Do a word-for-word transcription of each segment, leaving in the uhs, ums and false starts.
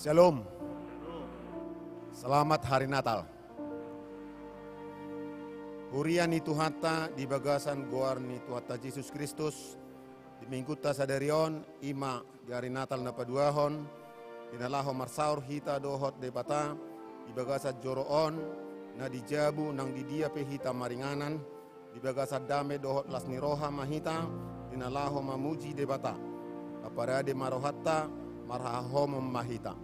Shalom. Selamat Hari Natal. Huria ni Tuhanta di bagasan goar ni Tuhanta Jesus Kristus, di minggunta sadari on, i ma di Hari Natal na paduahon, di na laho marsaor hita dohot Debata di bagasan joro on, na di jabu nang di dia pe hita maringanan, di bagasan dame dohot las ni roha ma hita, di na laho mamuji Debata. Taparade ma rohanta, marhahaholomon ma hita.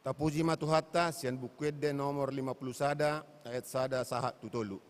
Tapuji ma Tuhanta, sian Buku Ende nomor lima pulu sada, ayat sada sahat tu tolu.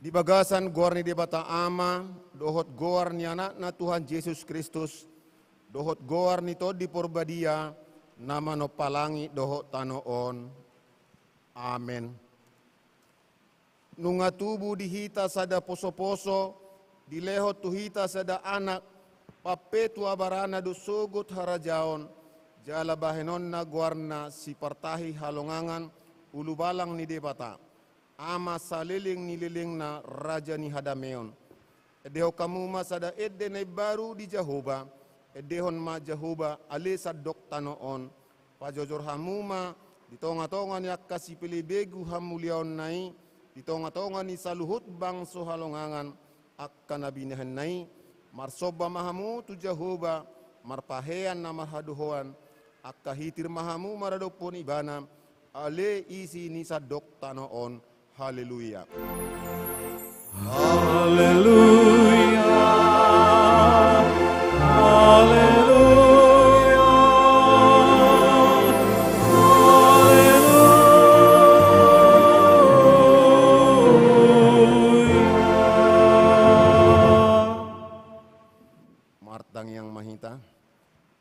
Di bagasan goar ni Debata Ama, dohot goar ni Anakna Tuhan Jesus Kristus, dohot goar ni Tondi Porbadia, na manompa langit dohot tano on. Amen. Nunga tubu di hita sada posoposo, dilehon tu hita sada anak, pampetua barana do sogot harajaon, jala bahenonna goarna Sipartahi Halongangan, Ulubalang ni Debata, Ama saleleng ni lelengna, Raja ni hadameon. Endehon hamu ma sada ende na imbaru di Jahowa, endehon ma Jahowa ale sandok tano on. Pajojor hamu ma di tongatonga ni angka sipelebegu hamuliaonna i, di tongatonga ni saluhut bangso halongangan angka na binahenna i. Marsomba ma hamu tu Jahowa, marpahean na marhadohoan, angka hitir ma hamu maradophon Ibana, ale isi ni sandok tano on. Haleluya. Haleluya. Haleluya. Haleluya. Martangiang ma hita.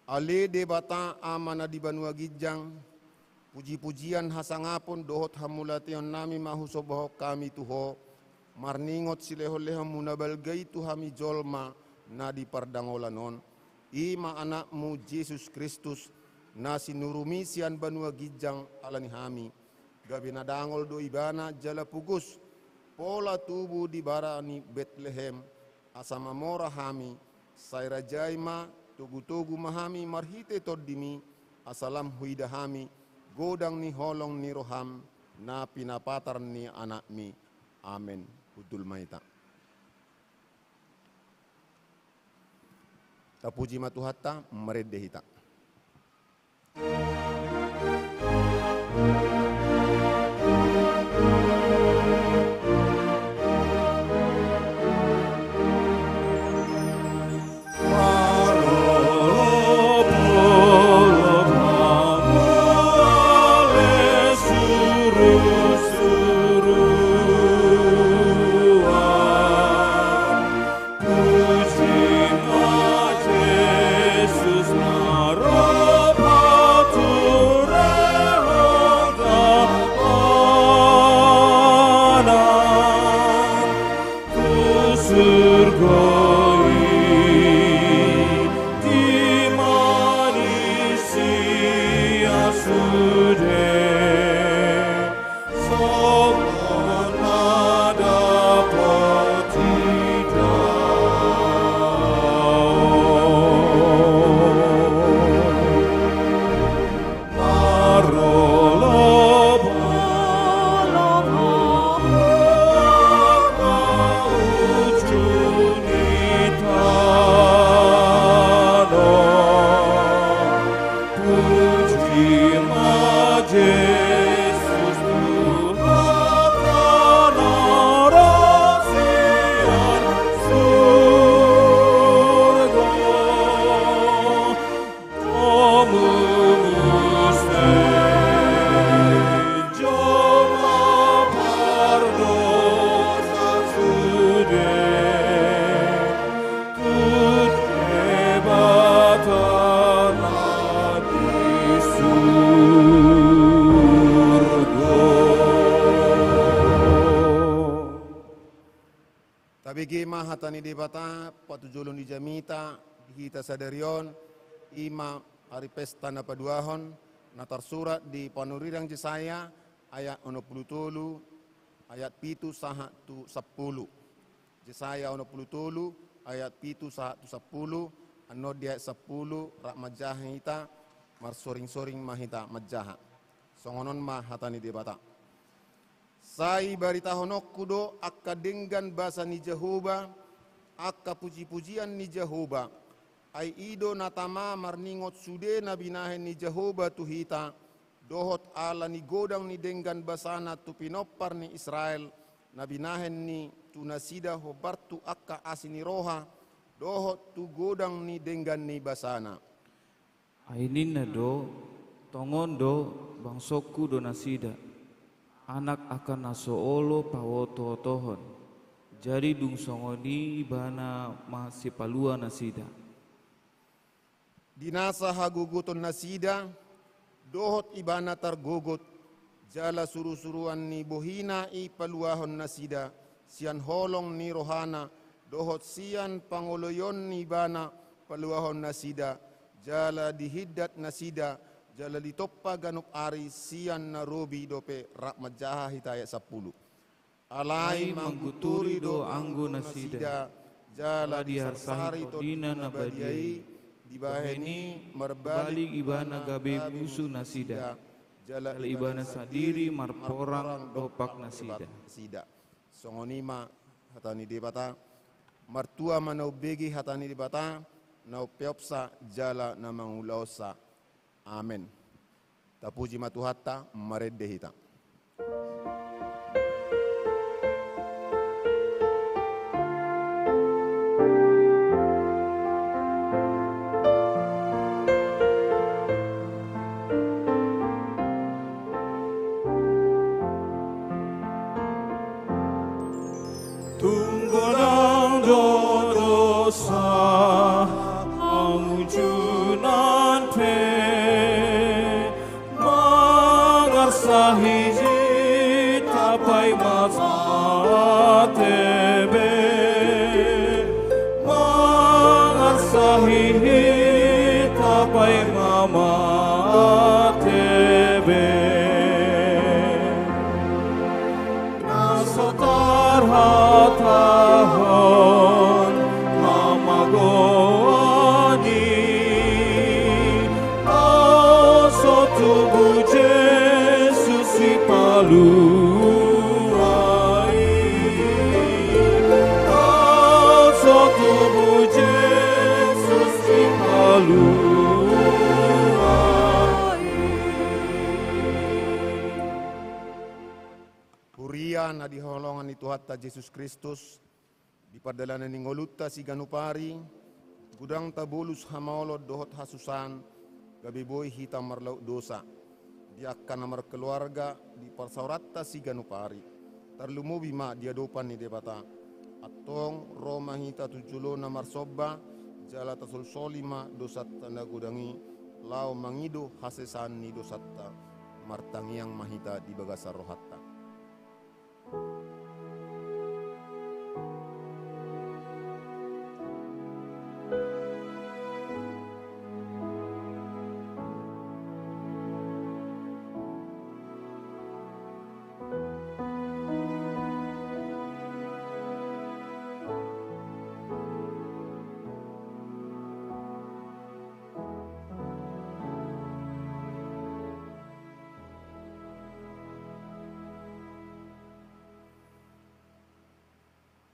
Ale Debata Ama na di banua ginjang, pujipujian, hasangapon dohot hamauliateonnami ma husombahon hami tu Ho, marningot silehonlehonmu na balga i tu hami jolma na di pardangolan on, i ma Anakmu Jesus Kristus, na sinurumi sian banua ginjang ala ni hami. Gabe na dangol do Ibana jala pogos, pola tubu di bara ni Betlehem, asa mamora hami, sai rajai ma, togutogu ma hami marhite Tondimi, asa lam huida hami godang ni holong ni roham na pinapatar ni Anakmi. Amen. Hundul ma hita. Tapuji ma Tuhanta, marende hita. Tabege ma hata ni Debata, patujolo ni jamita di hita sadari on, i ma ari pesta na paduahon, na tarsurat di panurirang Jesaya, ayat onom pulu tolu, ayat pitu sahat tu sampulu. Jesaya onom pulu tolu, ayat pitu sahat tu sampulu, annon di ayat sampulu, rap manjaha hita, marsoring-soring ma hita manjaha. Songon on ma hata ni Debata. Sai baritahononku do angka denggan basa ni Jahowa, angka puji-pujian ni Jahowa. Ai i do na tama marningot sude na binahen ni Jahowa tu hita, dohot ala ni godang ni denggan basana tu pinompar ni Israel, na binahen ni tu nasida hombar tu angka asi ni roha, dohot tu godang ni denggan ni basana. Ai ninna do, tongon do, bangsongku do nasida, anak angka na so olo paoto-otohon. Jadi dung songon i ibana ma sipalua nasida. Di nasa hagogoton nasida, dohot ibana targogot, jala suru-suruan ni bohina i paluahon nasida, sian holong ni rohana, dohot sian pangoloion ni ibana paluahon nasida, jala dihindat nasida, jala ditompa ganup ari sian na robi dope rap manjaha hita ayat sampulu. Alai manggunturi do anggo nasida, jala disarsari Tondi na Badia i, dibahen i marbalik ibana gabe musu nasida, jala ibana sandiri marporang dompak nasida. Songon i ma hata ni Debata. Martua ma na umbege hata ni Debata, na umpeopsa jala na mangulahonsa. Amen. Tapuji ma Tuhanta, marende hita. Tung godang do dosa hamu junan pe, mangarsahi hita paima mate be, mangarsahi hita paima mate be. Na so tarhatahon hamagoan i, aso tubu Jesus Sipalua i. Tuhanta Jesus Kristus, di pardalanan ni ngolunta siganup ari, godang tabolus hamaolon dohot hasusaan, gabe boi hita marlaok dosa. Di angka na markeluarga, di parsaoranta siganup ari. Tarlumobi ma di adopan ni Debata. Antong ro ma hita tu jolona marsomba, jala tasolsoli ma dosanta na godang i, laho mangido hasesaan ni dosanta. Martangiang ma hita di bagasan rohanta.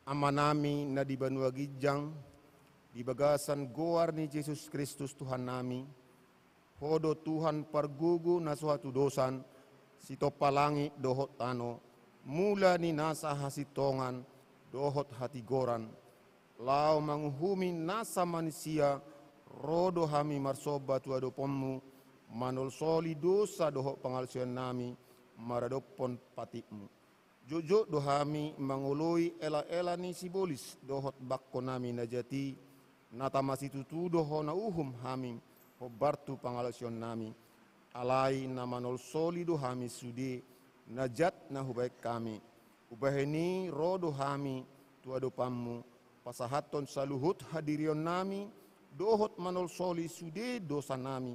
Amanami na di banua ginjang, di bagasan goar ni Jesus Kristus Tuhannami, Ho do Tuhan pargogo na so hatudosan, sitompa langit dohot tano, mula ni nasa hasintongan dohot hatigoran, laho manguhumi nasa manisia, ro do hami marsomba tu adopanmu, manolsoli dosa dohot pangalaosionnami, maradophon patikmu. Jotjot do hami mangoloi elaela ni sibolis dohot bangkonami na jat i, na tama situtu do hona uhum hami hombar tu pangalaosionnami, alai na manolsoli do hami sude na jat na hubahen hami. Umbahen i ro do hami tu adopanmu, pasahathon saluhut hadirionnami, dohot manolsoli sude dosanami,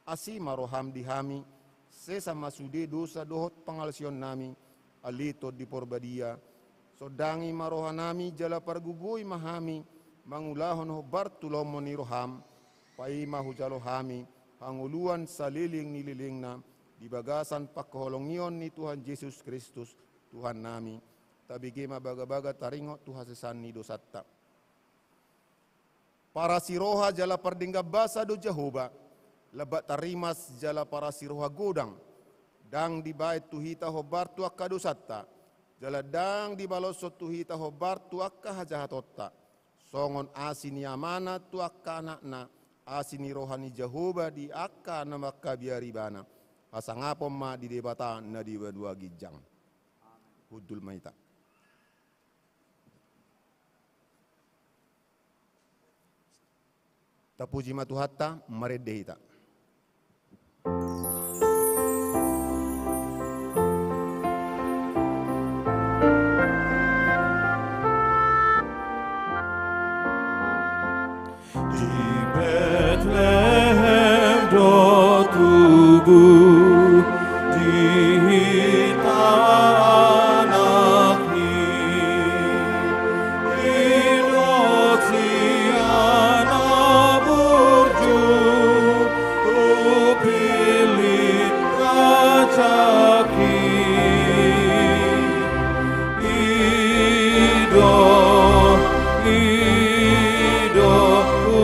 Asi ma roham di hami, sesa ma sude dosa dohot pangalaosionnami, ale Tondi Porbadia. Sondangi ma rohanami jala pargogoi ma hami, mangulahon hombar tu lomo ni roham, paima hujalo hami, hangoluan saleleng ni lelengna, di bagasan pangkaholongion ni Tuhan Jesus Kristus, Tuhannami. Tabege ma bagabaga taringot tu hasesaan ni dosanta. Parasiroha jala pardenggan basa do Jahowa, lambat tarrimas jala parasiroha godang, ndang dibaen tu hita hombar tu angka dosanta, jala ndang dibaloshon tu hita hombar tu angka hajahatonta. Songon asi ni amana tu angka anakna, asi ni roha ni Jahowa di angka na mangkabiari ibana. Hasangapon ma di Debata na di banua ginjang. Hundul ma hita. Tapuji ma Tuhanta, marende hita. Di Betlehem do tubu di hita Anak i, i do sian na burju, tu pillit raja i. I do, i do, tu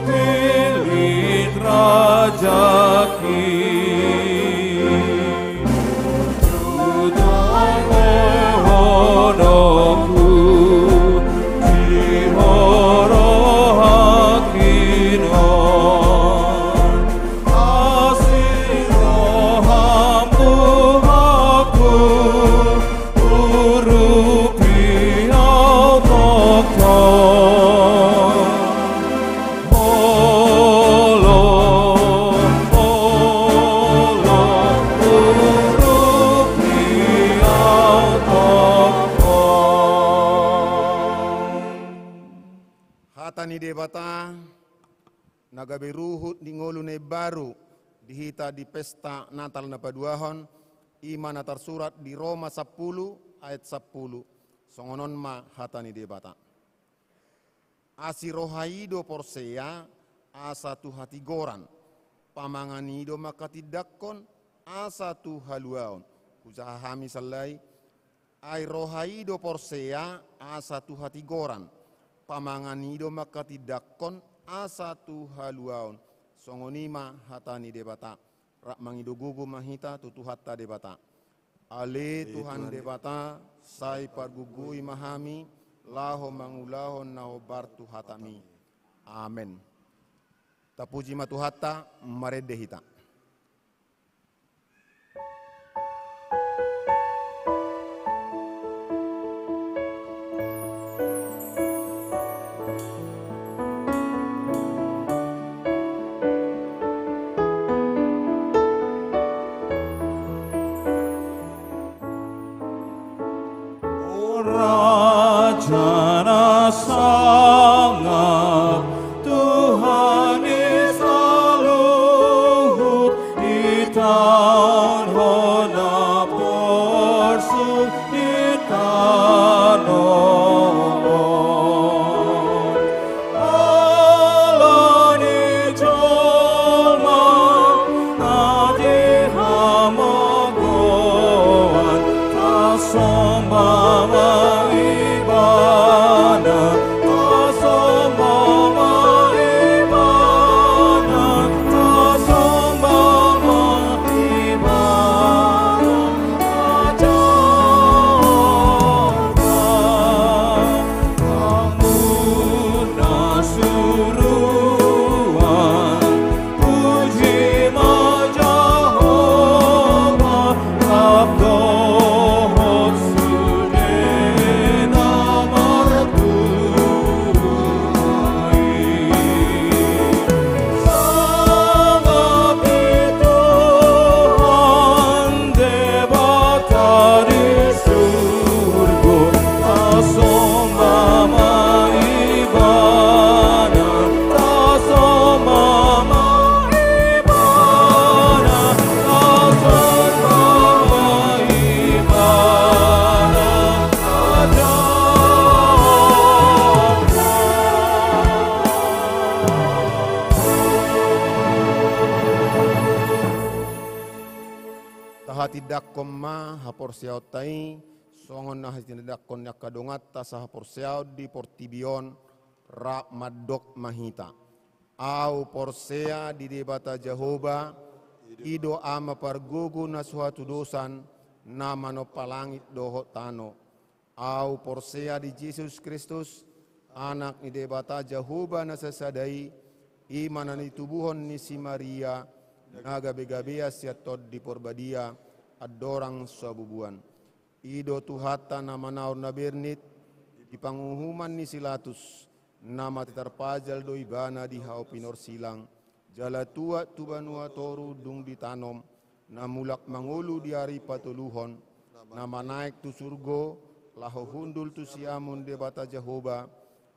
pillit raja i. Tu tonga ni holongku, di ho rohangki on. Asi roham tu ahu, urupi ahu tongtong. Olo, olo, urupi ahu tongtong. Hata ni Debata, na gabe ruhut ni ngolu na imbaru di hita di pesta Natal na paduahon, i ma na tarsurat di Roma sampulu ayat sampulu. Songon on ma hata ni Debata. Asi roha i do porsea, asa tu hatigoran. Pamangan i do mangkatindangkon, asa tu haluaon. Hujaha hami sallai. Ai roha i do porsea, asa tu hatigoran. Pamangan i do mangkatindangkon, asa tu haluaon. Songon i ma hata ni Debata. Rap mangido gogo ma hita tu Tuhanta Debata. Ale Tuhan Debata, sai pargogoi ma hami, laho mangulahon na hombar tu hataMi. Amen. Tapuji ma Tuhanta, marende hita. O Raja na sangap, Tuhan i saluhut, ditaon Ho na porsuk di tano on. Ala ni jolma na di hamagoan, tasomba ma Ibana, tasomba ma Ibana, tasomba ma Ibana. Debata di surgo, tasomba ma Ibana, tasomba ma Ibana, tasomba ma Ibana. Tahatindangkon ma haporseaonta i, songon na hatindangkon ni angka donganta sahaporseaon di portibi on, rap mandok ma hita. Ahu porsea di Debata Jahowa, i do Ama pargogo na so hatudosan, na manompa langit dohot tano. Ahu porsea di Jesus Kristus, Anak ni Debata Jahowa na sasada i, i ma na nitubuhon ni si Maria, na gabegabean sian Tondi Porbadia, andorang so habubuan. I do Tuhanta na manaon na bernit, di panguhuman ni si Latus, na mate tarpajal do Ibana di hau pinorsilang, jala tuat tu banua toru dung ditanom, na mulak mangolu di ari patoluhon, na manaek tu surgo, laho hundul tu siamun Debata Jahowa,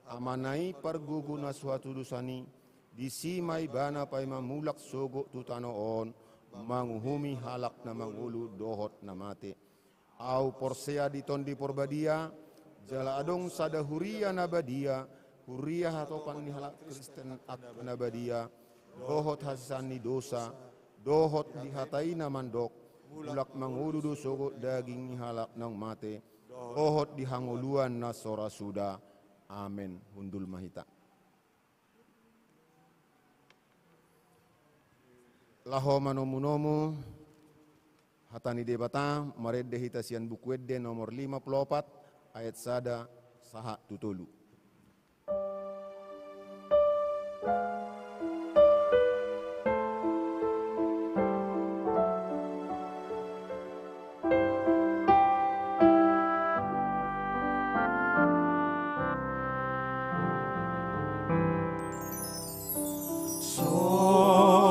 Amana i pargogo na so hatudosan i, disi ma Ibana paima mulak sogot tu tano on, manguhumi halak na mangolu dohot na mate. Ahu porsea di Tondi Porbadia, jala adong sada huria na badia, huria hatopan ni halak Kristen angka na badia, dohot hasesaan ni dosa, dohot di hata i na mandok, mulak mangolu do sogot daging ni halak naung mate, dohot di hangoluan na so ra suda. Amen. Hundul ma hita. Laho manomunomu hata ni Debata, marende hita sian Buku Ende nomor lima pulu opat, ayat sada sahat tu tolu.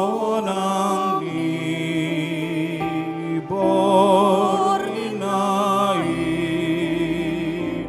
Sonang ni borngin na i,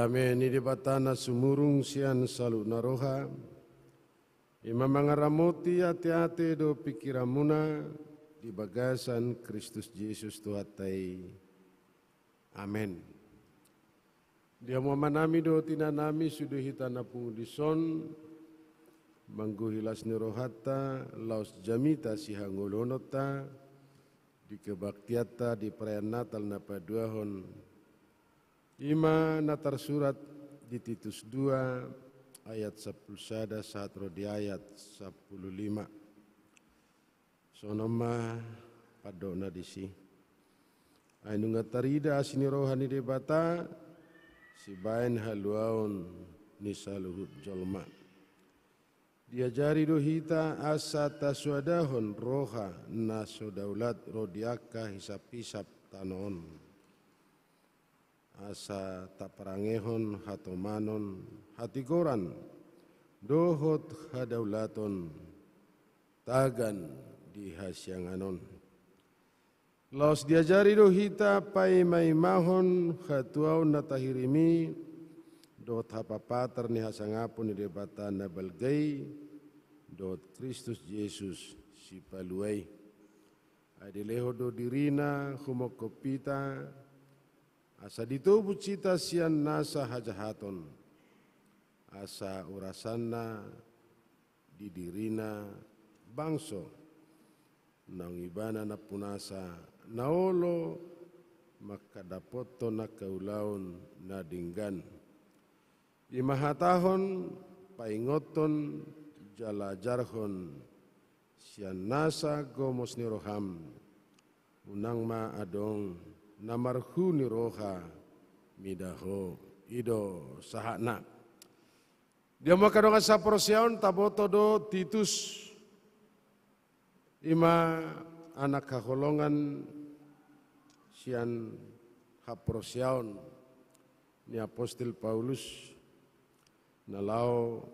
Dame ni Debata na sumurung sian saluhutna roha, i ma mangaramoti ateate dohot pingkiranmuna di bagasan Kristus Jesus Tuhanta i. Amen. Di hamu amanami dohot inanami, sude hita na pungu dison, manggohi las ni rohanta laos jamita sihangoluhononta di kebaktianta di perayaan Natal na paduahon, i ma na tarsurat di Titus dua ayat sampulu sada sahat ro di ayat sampulu lima. Songon on ma pandokna disi. Ai nunga tarida asi ni roha ni Debata sibahen haluaon ni saluhut jolma. Diajari do hita asa tasuadahon roha na so daulat ro di angka hisaphisap tano on, asa taparangehon hatomanon, hatigoran, dohot hadaulaton tagan di hasiangan on. Laos diajari do hita paimaimahon hatuaon na tahirim i dohot hapapatar ni hasangapon ni Debata na balga i dohot Kristus Jesus Sipalua i. Ai dilehon do dirina humongkop hita, asa ditobus hita sian nasa hajahaton, asa urasanna di dirina bangso, naung ibana nampunasa na olo mangkadapothon angka ulaon na denggan. I ma hatahon, paingothon, jala ajarhon sian nasa gomos ni roham, unang ma adong na marhu ni roha mida ho. I do sahatna. Di hamu angka dongan saporseaon, taboto do Titus, i ma anak haholongan sian haporseaon ni apostel Paulus, na laho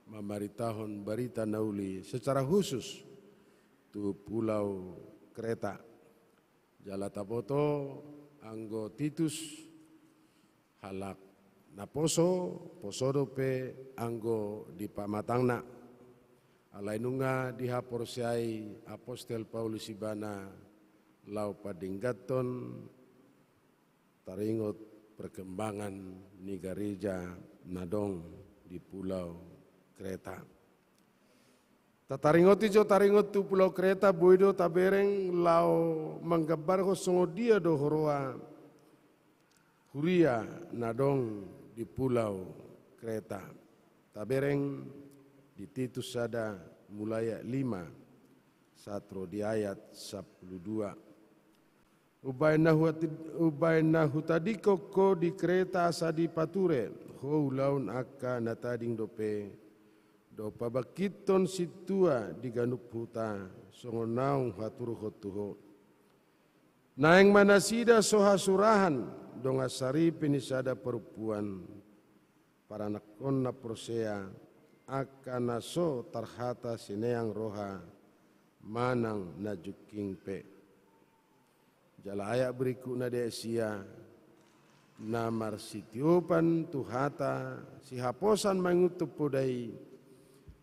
mamaritahon barita na uli secara khusus tu pulau Kreta. Jala taboto anggo Titus halak na poso, poso dope anggo di pamatangna. Alai nunga dihaporseai apostel Paulus ibana laho padengganhon taringot perkembangan ni gareja na dong di pulau Kreta. Tataringoti jo taringot tu pulau Kreta, boi do tabereng laho manggambarhon songon dia do huroha huria na dong di pulau Kreta. Tabereng di Titus sada, mulai ayat lima sahat ro di ayat sampulu dua. Umbahen na huat-, umbahen na hutadingkon ho di Kreta asa dipature ho ulaon angka na tading dope, dohot pabangkithon sintua di ganup huta, songon naung huaturhon tu ho. Naeng ma nasida so hasurahan, dongan saripe ni sada parompuan, paranakhon na porsea, angka na so tarhata sineang roha manang na jungking pe. Jala ayat berikutna di ayat sia, na marsitiopan tu hata sihaposan mangihuthon poda i,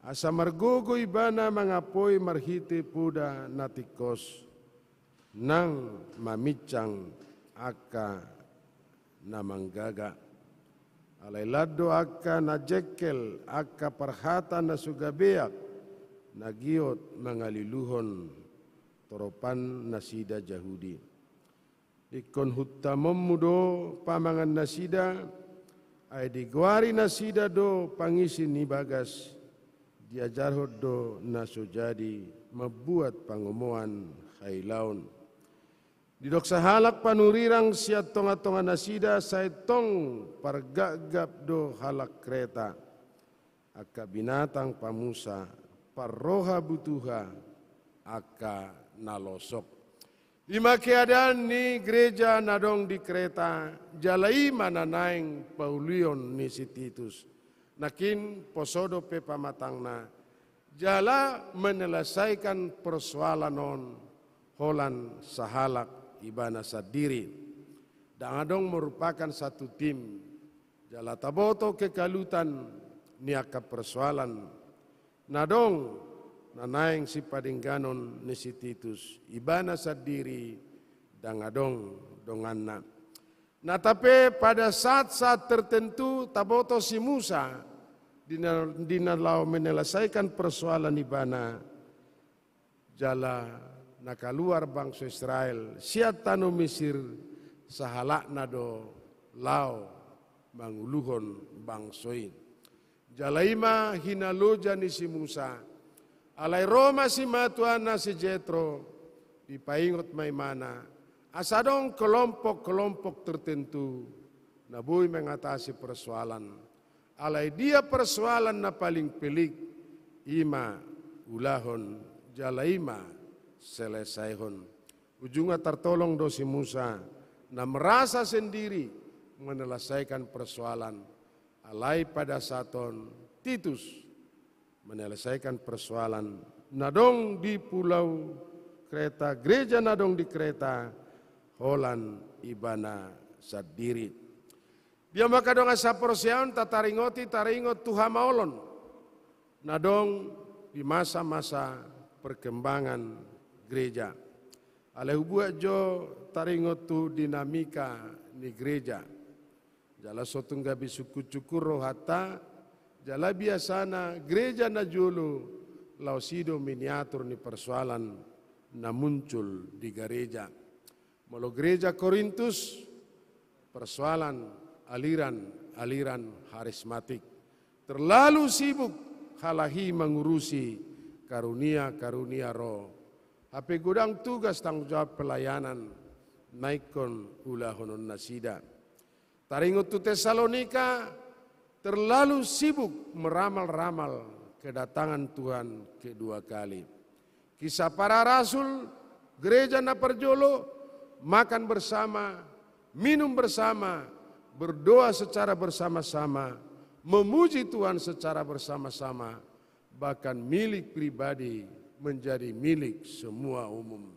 asa margogo ibana mangapoi marhite poda na tingkos, nang maminsang angka na manggaga. Alai lan do angka na jengkel, angka parhata na so gabeak, na giot mangaliluhon toropan nasida Jahudi. Ingkon hutamonmu do pamangan nasida, ai digoari nasida do pangisi ni bagas, diajarhon do na so jadi mambuat pangomoan hailaon. Didok sahalak panurirang sian tongatonga nasida, sai tong pargapgap do halak Kreta, angka binatang pamusa, parroha butuha, angka na losok. I ma keadaan ni gereja na dong di Kreta, jala i ma na naeng paulion ni si Titus. Nangkin poso dope pamatangna, jala menyelesaikan persoalan on holan sahalak ibana sandiri. Ndang adong merupakan satu tim, Jala taboto kekalutan ni angka persoalan na adong na naeng sipadengganon ni si Titus, ibana sandiri ndang adong donganna. Nata pe pada saat-saat tertentu taboto si Musa di na, di na laho menyelesaikan persoalan ibana, jala na kaluar bangso Israel sian tano Misir, sahalakna do laho manguluhon bangso i. Jala i ma hinaloja ni si Musa. Alai ro ma simatuana si Jetro, dipaingot ma ibana, asa adong kelompok-kelompok tertentu na boi mengatasi persoalan. Alai dia persoalan na paling pelik, i ma ulahon jala i ma selesaihon. Ujungna tartolong do si Musa na merasa sendiri menyelesaikan persoalan. Alai pada saat on Titus menyelesaikan persoalan na adong di pulau Kreta, gereja na adong di Kreta, holan ibana sandiri. Dia ma angka dongan saporseaon, tataringoti, taringot tu hamaolon na adong di masa-masa perkembangan gereja. Alai hubuat jo taringot tu dinamika ni gereja. Jala so tung gabe sungkun-sungkun rohanta, jala biasana gereja na jolo laos i do miniatur ni persoalan na muncul di gareja. Molo gereja Korintus, persoalan aliran-aliran harismatik. Terlalu sibuk halahi mangurusi karunia-karunia roh. Hape godang tugas tanggung jawab pelayanan na ingkon ulahonon nasida. Taringot tu Tesalonika, terlalu sibuk meramal-ramal kedatangan Tuhan kedua kali. Kisah Para Rasul, gereja na parjolo, makan bersama, minum bersama, berdoa secara bersama-sama, memuji Tuhan secara bersama-sama, bahkan milik pribadi menjadi milik semua umum.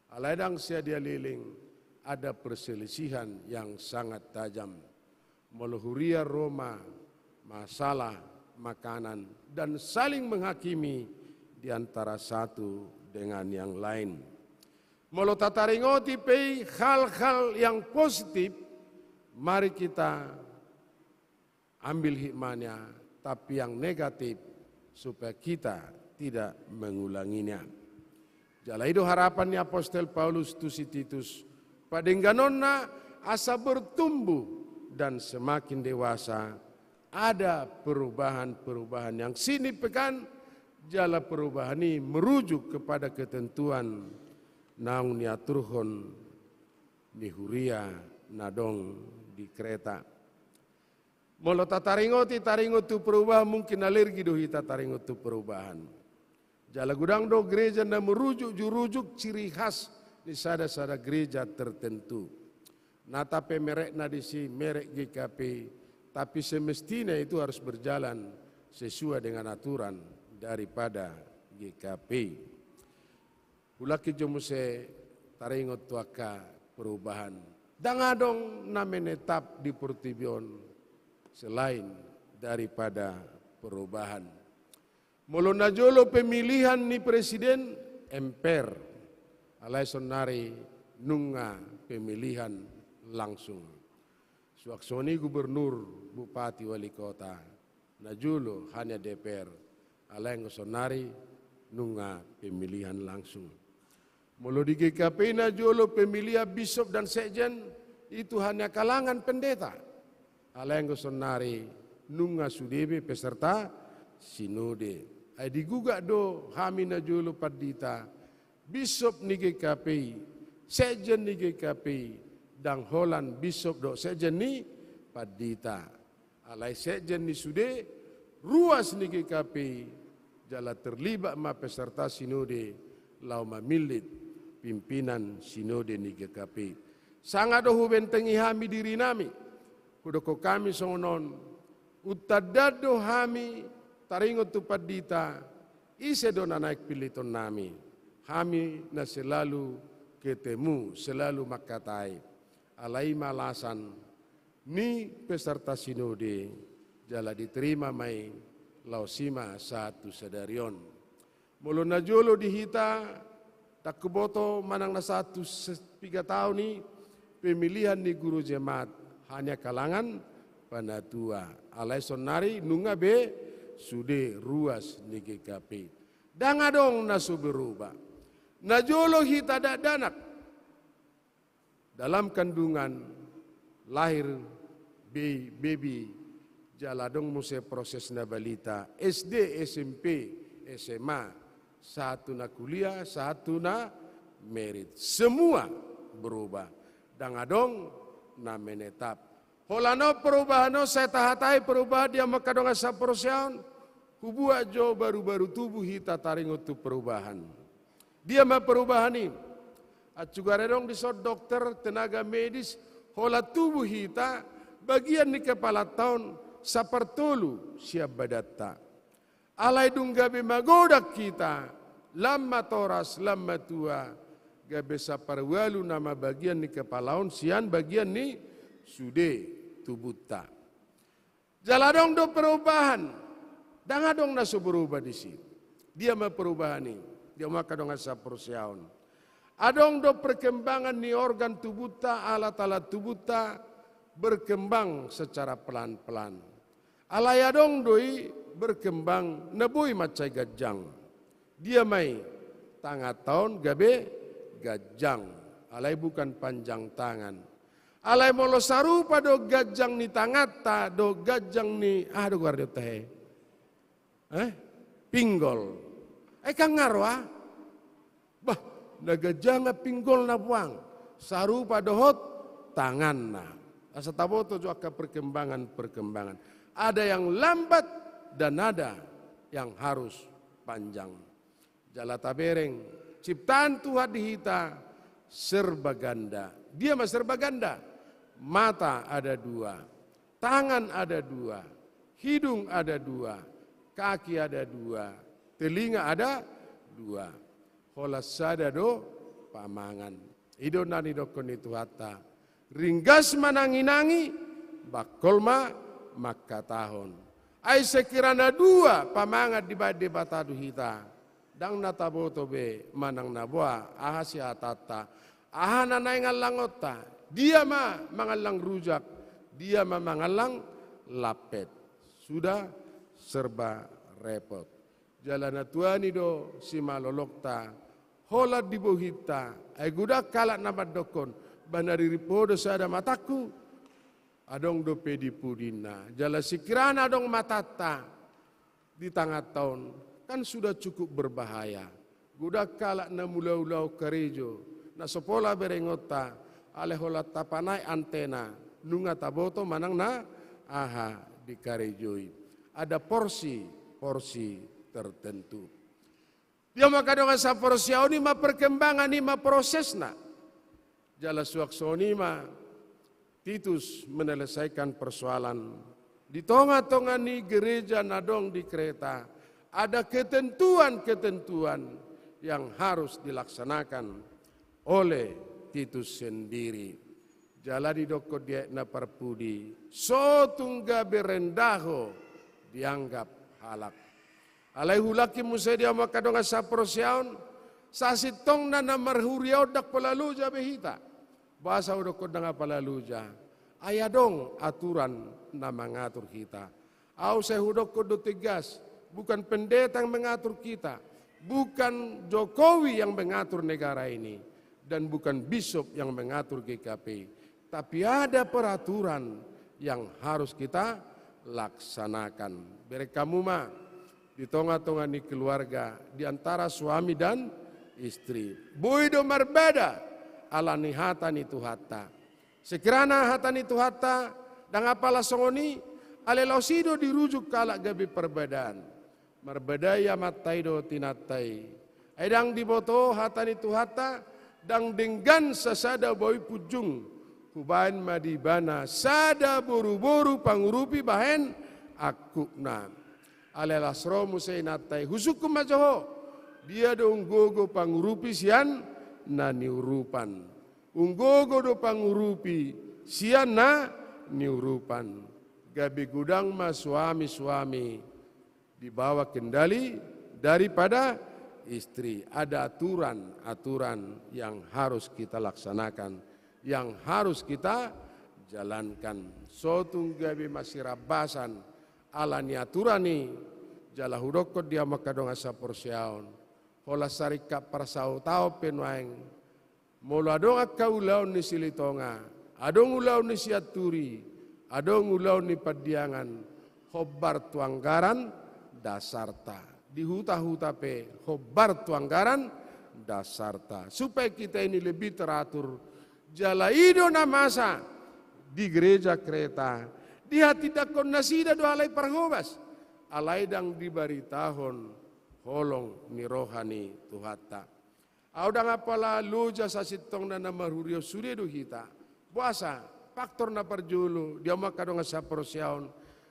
Alai ndang sadia leleng, ada perselisihan yang sangat tajam. Molo huria ro ma masalah makanan dan saling menghakimi di antara satu dengan yang lain. Molo tataringoti pe i hal-hal yang positif, mari kita ambil hikmahnya, tapi yang negatif supaya kita tidak mengulanginya. Jala i do harapan ni apostel Paulus tu si Titus, padengganonna asa bertumbuh dan semakin dewasa, ada perubahan-perubahan yang signifikan, jala perubahan i merujuk kepada ketentuan naung niaturhon ni huria na adong di Kreta. Molo tataringoti, taringot tu perubahan, mungkin alergi do hita taringot tu perubahan. Jala godang do gereja na merujuk-jurujuk ciri khas ni sada-sada gereja tertentu. Nata pe merekna disi merek G K P, tapi semestinya itu harus berjalan sesuai dengan aturan daripada G K P. Hulangkit jo muse taringot tu angka perubahan. Ndang adong na menetap di portibi on selain daripada perubahan. Molo na jolo pemilihan ni presiden, M P R. Alai sonari nunga pemilihan langsung. Suang songon i gubernur, bupati, wali kota. Na jolo hanya D P R. Alai anggo sonari nunga pemilihan langsung. Molo di G K P na jolo pemilihan bishop dan sekjen, itu hanya kalangan pendeta. Alai anggo sonari nunga sude be peserta sinode. Ai digugak do hami na jolo pandita, bishop ni G K P, sekjen ni G K P, ndang holan bishop dohot sekjen ni pandita. Alai sekjen ni sude, ruas ni G K P, jala terlibat ma peserta sinode laho mamillit pimpinan sinode ni G K P. Sanga do hubentengi hami dirinami, hudokkon hami songon on, untandan do hami taringot tu pandita, ise do na naeng pillitonnami. Hami na selalu ketemu, selalu mangkatai. Alai i ma alasan ni peserta sinode, jala diterima ma i, laos i ma sahat tu sadari on. Molo na jolo di hita, ndang huboto manang na sahat tu se-, piga taon i, pemilihan ni guru jemaat, hanya kalangan panatua. Alai saonnari nunga be sude ruas ni G K P. Ndang adong na so berubah. Na jolo hita dakdanak dalam kandungan, lahir, be-, bebi, jala adong muse proses na balita, S D, S M P, S M A, sahat tu na kuliah, sahat tu na merit. Semua berubah. Ndang adong na menetap. Holan on perubahan on, sai tahatai perubahan di hamu angka dongan saporseaon, hubuat jo baru-baru tubuh hita taringot tu perubahan. Dia ma perubahan i? Ancugar adong dison dokter, tenaga medis, holan tubuh hita, bagian ni kepalanta on sapartolu sian badanta. Alai dung gabe magodang hita, lam ma toras, lam ma tua, gabe saparualu nama bagian ni kepala on sian bagian ni sude tubuhta. Jala adong do perubahan, ndang adong na so berubah disi. Dia ma perubahan i, di hamu angka dongan saporseaon? Adong do perkembangan ni organ tubuhta, alat-alat tubuhta berkembang secara pelan-pelan. Alai adong do i berkembang na boi mansai ganjang. Dia ma i? Tanganta on gabe ganjang, alai bukan panjang tangan. Alai molo sarupa do ganjang ni tanganta dohot ganjang ni, aha do goar ni on tahe? Eh? Pinggol. Eh, kan nga ro, ah? Bah, na ganjangan pinggolna puang, sarupa dohot tanganna. Asa taboto jo angka perkembangan-perkembangan. Ada yang lambat dan ada yang harus panjang. Jala tabereng, ciptaan Tuhan di hita serba ganda. Dia ma serba ganda? Mata ada dua, tangan ada dua, hidung ada dua, kaki ada dua, telinga ada dua. Holan sada do pamangan. I do na nidokkon ni Tuhanta. Ringgas mananginangi, bangkol ma mangkatahon. Ai sekirana dua pamangan dibaen Debata tu hita, ndang na taboto be manang na boa aha sihatanta, aha na naeng allangonta, dia ma mangallang rujak, dia ma mangallang lampet. Sudah serba repot. Jala na tuani do simalolongta, holan di bohinta, ai godang halak na mandokkon, bah na ririmpu ho do sada matangku, adong dope di pudina. Jala sekirana adong matanta di tanganta on, kan sudah cukup berbahaya. Godang halak na mulaulaon karejo, na so pola berengonta, alai holan tapanaek antena, nunga taboto manang na aha dikarejoi. Ada porsi, porsi tertentu. Dia ma angka dongan saporseaon, i ma perkembangan, i ma prosesna. Jala suang songon i ma Titus menyelesaikan persoalan di tonga-tonga ni gereja na adong di Kreta. Ada ketentuan-ketentuan yang harus dilaksanakan oleh Titus sendiri. Jala didokkon di ayat na parpudi, so tung gabe rendah ho dianggap halak. Alai huulahon muse di hamu angka dongan saporseaon, sasintongna na marhuria on ndang pola loja be hita. Boasa hudokkon ndang apala loja? Ai adong aturan na mangatur hita. Au sai hudokkon do tegas, bukan pendeta yang mengatur kita, bukan Jokowi yang mengatur negara ini, dan bukan bisop yang mengatur G K P. Tapi ada peraturan yang harus kita laksanakan. Bereng hamu ma di tonga-tonga ni keluarga, di antara suami dan istri. Boi do marbada ala ni hata ni Tuhanta. Sekirana hata ni Tuhanta ndang apala songon i, alai laos i do dirujuk halak gabe parbadaan. Marbadai amanta i dohot inanta i. Ai ndang diboto hata ni Tuhanta, ndang denggan sasada boi punjung, hubaen ma di ibana sada boruboru pangurupi bahen angkupna. Alai las ro muse inanta i, husungkun ma jo ho, dia do umgogo pangurupi sian na niurupan. Umgogo do pangurupi sian na niurupan. Gabe godang ma suami-suami di bawah kendali daripada istri. Ada aturan-aturan yang harus kita laksanakan, yang harus kita jalankan. So tung gabe masirambasan ala ni aturan i, jala hudokkon di hamu angka dongan saporseaon, holan saringkap parsautaon pe nuaeng, molo adong angka ulaon ni Silitonga, adong ulaon ni Sianturi, adong ulaon ni Pandiangan, hombar tu anggaran dasarta. Di huta-huta pe hombar tu anggaran dasarta. Supaya kita ini lebih teratur. Jala i do na masa di Gereja Kreta. Dihatindangkon nasida do alai parhobas. Alai ndang dibaritahon holong ni roha ni Tuhanta. Ahu ndang apala loja sasintongna na marhurion sude do hita. Boasa? Faktor na parjolo, di hamu angka dongan saporseaon,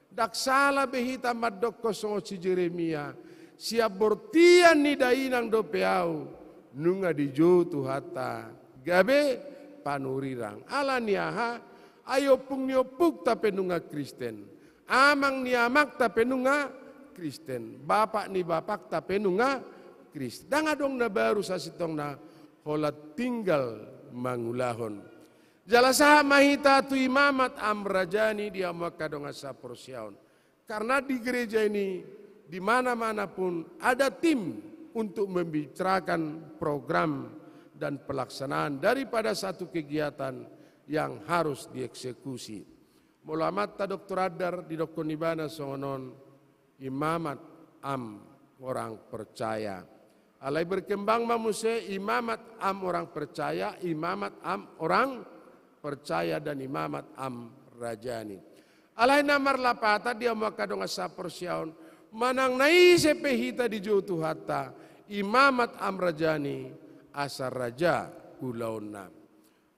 ndang sala be hita mandokkon songon si Jeremia, sian bortian ni dainang dope ahu, nunga dijou Tuhanta gabe panurirang. Ala ni aha? Ai ompung ni ompungta pe nunga Kristen. Amang ni amangta pe nunga Kristen, bapak ni bapakta pe nunga Kristen. Ndang adong na baru sasintongna, holan tinggal mangulahon. Jala sahat ma hita tu imamat, am, raja ni, di hamu angka dongan saporseaon. Karena di gereja ini, di mana-mana pun ada tim untuk membicarakan program dan pelaksanaan daripada satu kegiatan yang harus dieksekusi. Molo amanta doktor Andar didokkon ibana songon on, imamat, am, orang percaya. Alai berkembang ma muse imamat, am, orang percaya, imamat, am, orang percaya, dan imamat, am, raja ni. Alai na marlapatan, di hamu angka dongan saporseaon, manang na ise pe hita dijou Tuhanta, imamat, am, raja ni, asa raja ulaonna.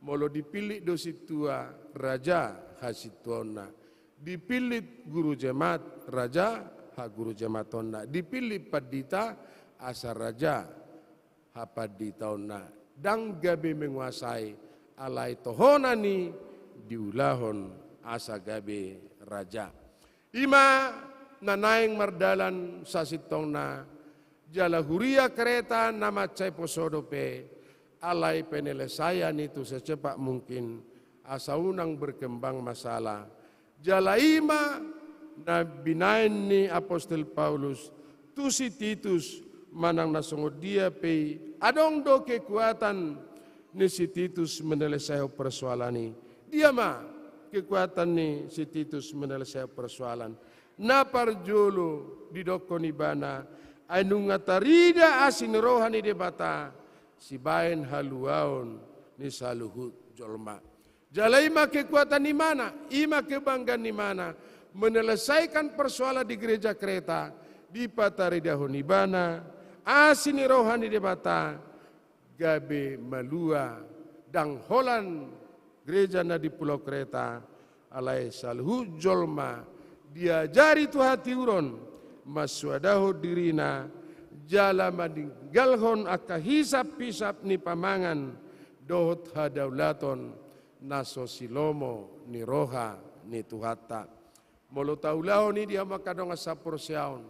Molo dipillit do sintua, raja hasintuaonna. Dipillit guru jemaat, raja hagurujemaatonna. Dipillit pandita, asa raja hapanditaonna. Ndang gabe menguasai, alai tohonan i diulahon asa gabe raja. I ma na naeng mardalan sasintongna, jala huria Kreta na mansai poso dope, alai penyelesaian itu secepat mungkin, asa unang berkembang masalah. Jala i ma na binaen ni apostel Paulus tu si Titus, manang na songon dia pe i, adong do kekuatan ni si Titus menyelesaikan persoalan i. Dia ma kekuatan ni si Titus menyelesaikan persoalan? Na parjolo didokkon ibana, ai nunga tarida asi ni roha ni Debata sibaen haluaon ni saluhut jolma. Jala i ma kekuatan ni imana, i ma kebanggaan ni imana, menyelesaikan persoalan di gereja Kreta, dipataridahon ibana asi ni roha ni Debata, gabe malua, ndang holan gereja na di Pulau Kreta, alai saluhut jolma diajari tu hatiuron, mansoadahon dirina, jala maninggalhon angka hisap-hisap ni pamangan dohot hadaulaton na so silomo ni roha ni Tuhanta. Molo taulahon i, di hamu angka dongan saporseaon,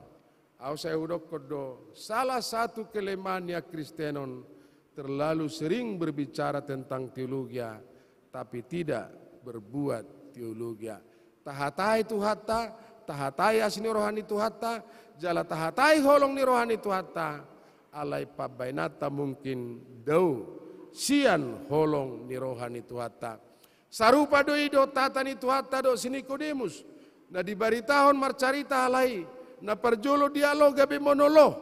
ahu sai hudokkon do, salah satu kelemahan ni hakristenon, terlalu sering berbicara tentang teologia, tapi tidak berbuat teologia. Tahatai Tuhanta, tahatai asi ni roha ni Tuhanta, jala tahatai holong ni roha ni Tuhanta, alai pambahenanta mungkin dao sian holong ni roha ni Tuhanta. Sarupa do i dohot hata ni Tuhanta dohot si Nikodemus, na dibaritahon marcarita halak i, na parjolo dialog gabe monolog,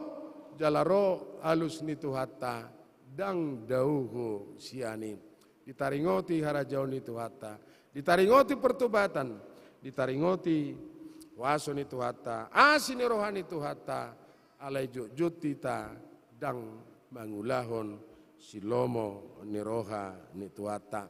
jala ro alus ni Tuhanta, ndang dao ho sian i. Ditaringoti harajaon ni Tuhanta, ditaringoti pertobatan, ditaringoti huaso ni Tuhanta, asi ni roha ni Tuhanta, alai jotjot hita ndang mangulahon silomo ni roha ni Tuhanta.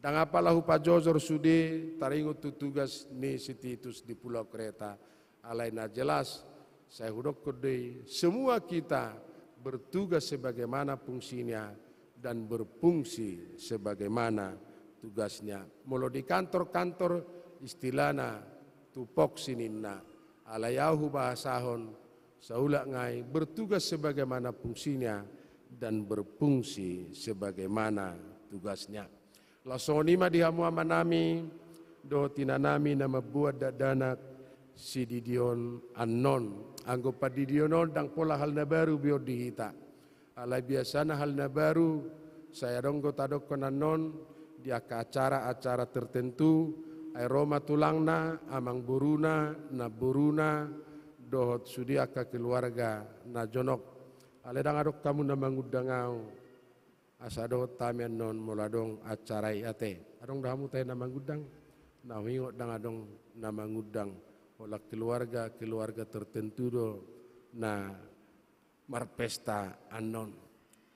Ndang apala hupajojor sude taringot tu tugas ni si Titus di Pulau Kreta, alai na jelas, sai hudokkon do i, semua kita bertugas sebagaimana fungsinya dan berfungsi sebagaimana tugasnya. Molo di kantor-kantor istilahna tupok sininna. Alai au hubahasahon saulak ngai, bertugas sebagaimana fungsinya dan berfungsi sebagaimana tugasnya. Laos songon i ma di hamu amanami dohot inanami na mambuat dakdanak sididion annon. Anggo pandidion on ndang pola hal na baru be on di hita. Alai biasana hal na baru, sai adong do tadokkon annon di angka acara-acara tertentu, ai ro ma tulangna, amangboruna, namboruna, dohot sude angka keluarga na jonok. Alai ndang adong hamu na mangundang au, asa dohot hami annon molo adong acara i ate. Adong do hamu tahe na mangundang? Na huingot ndang adong na mangundang. Holan keluarga-keluarga tertentu do na marpesta annon.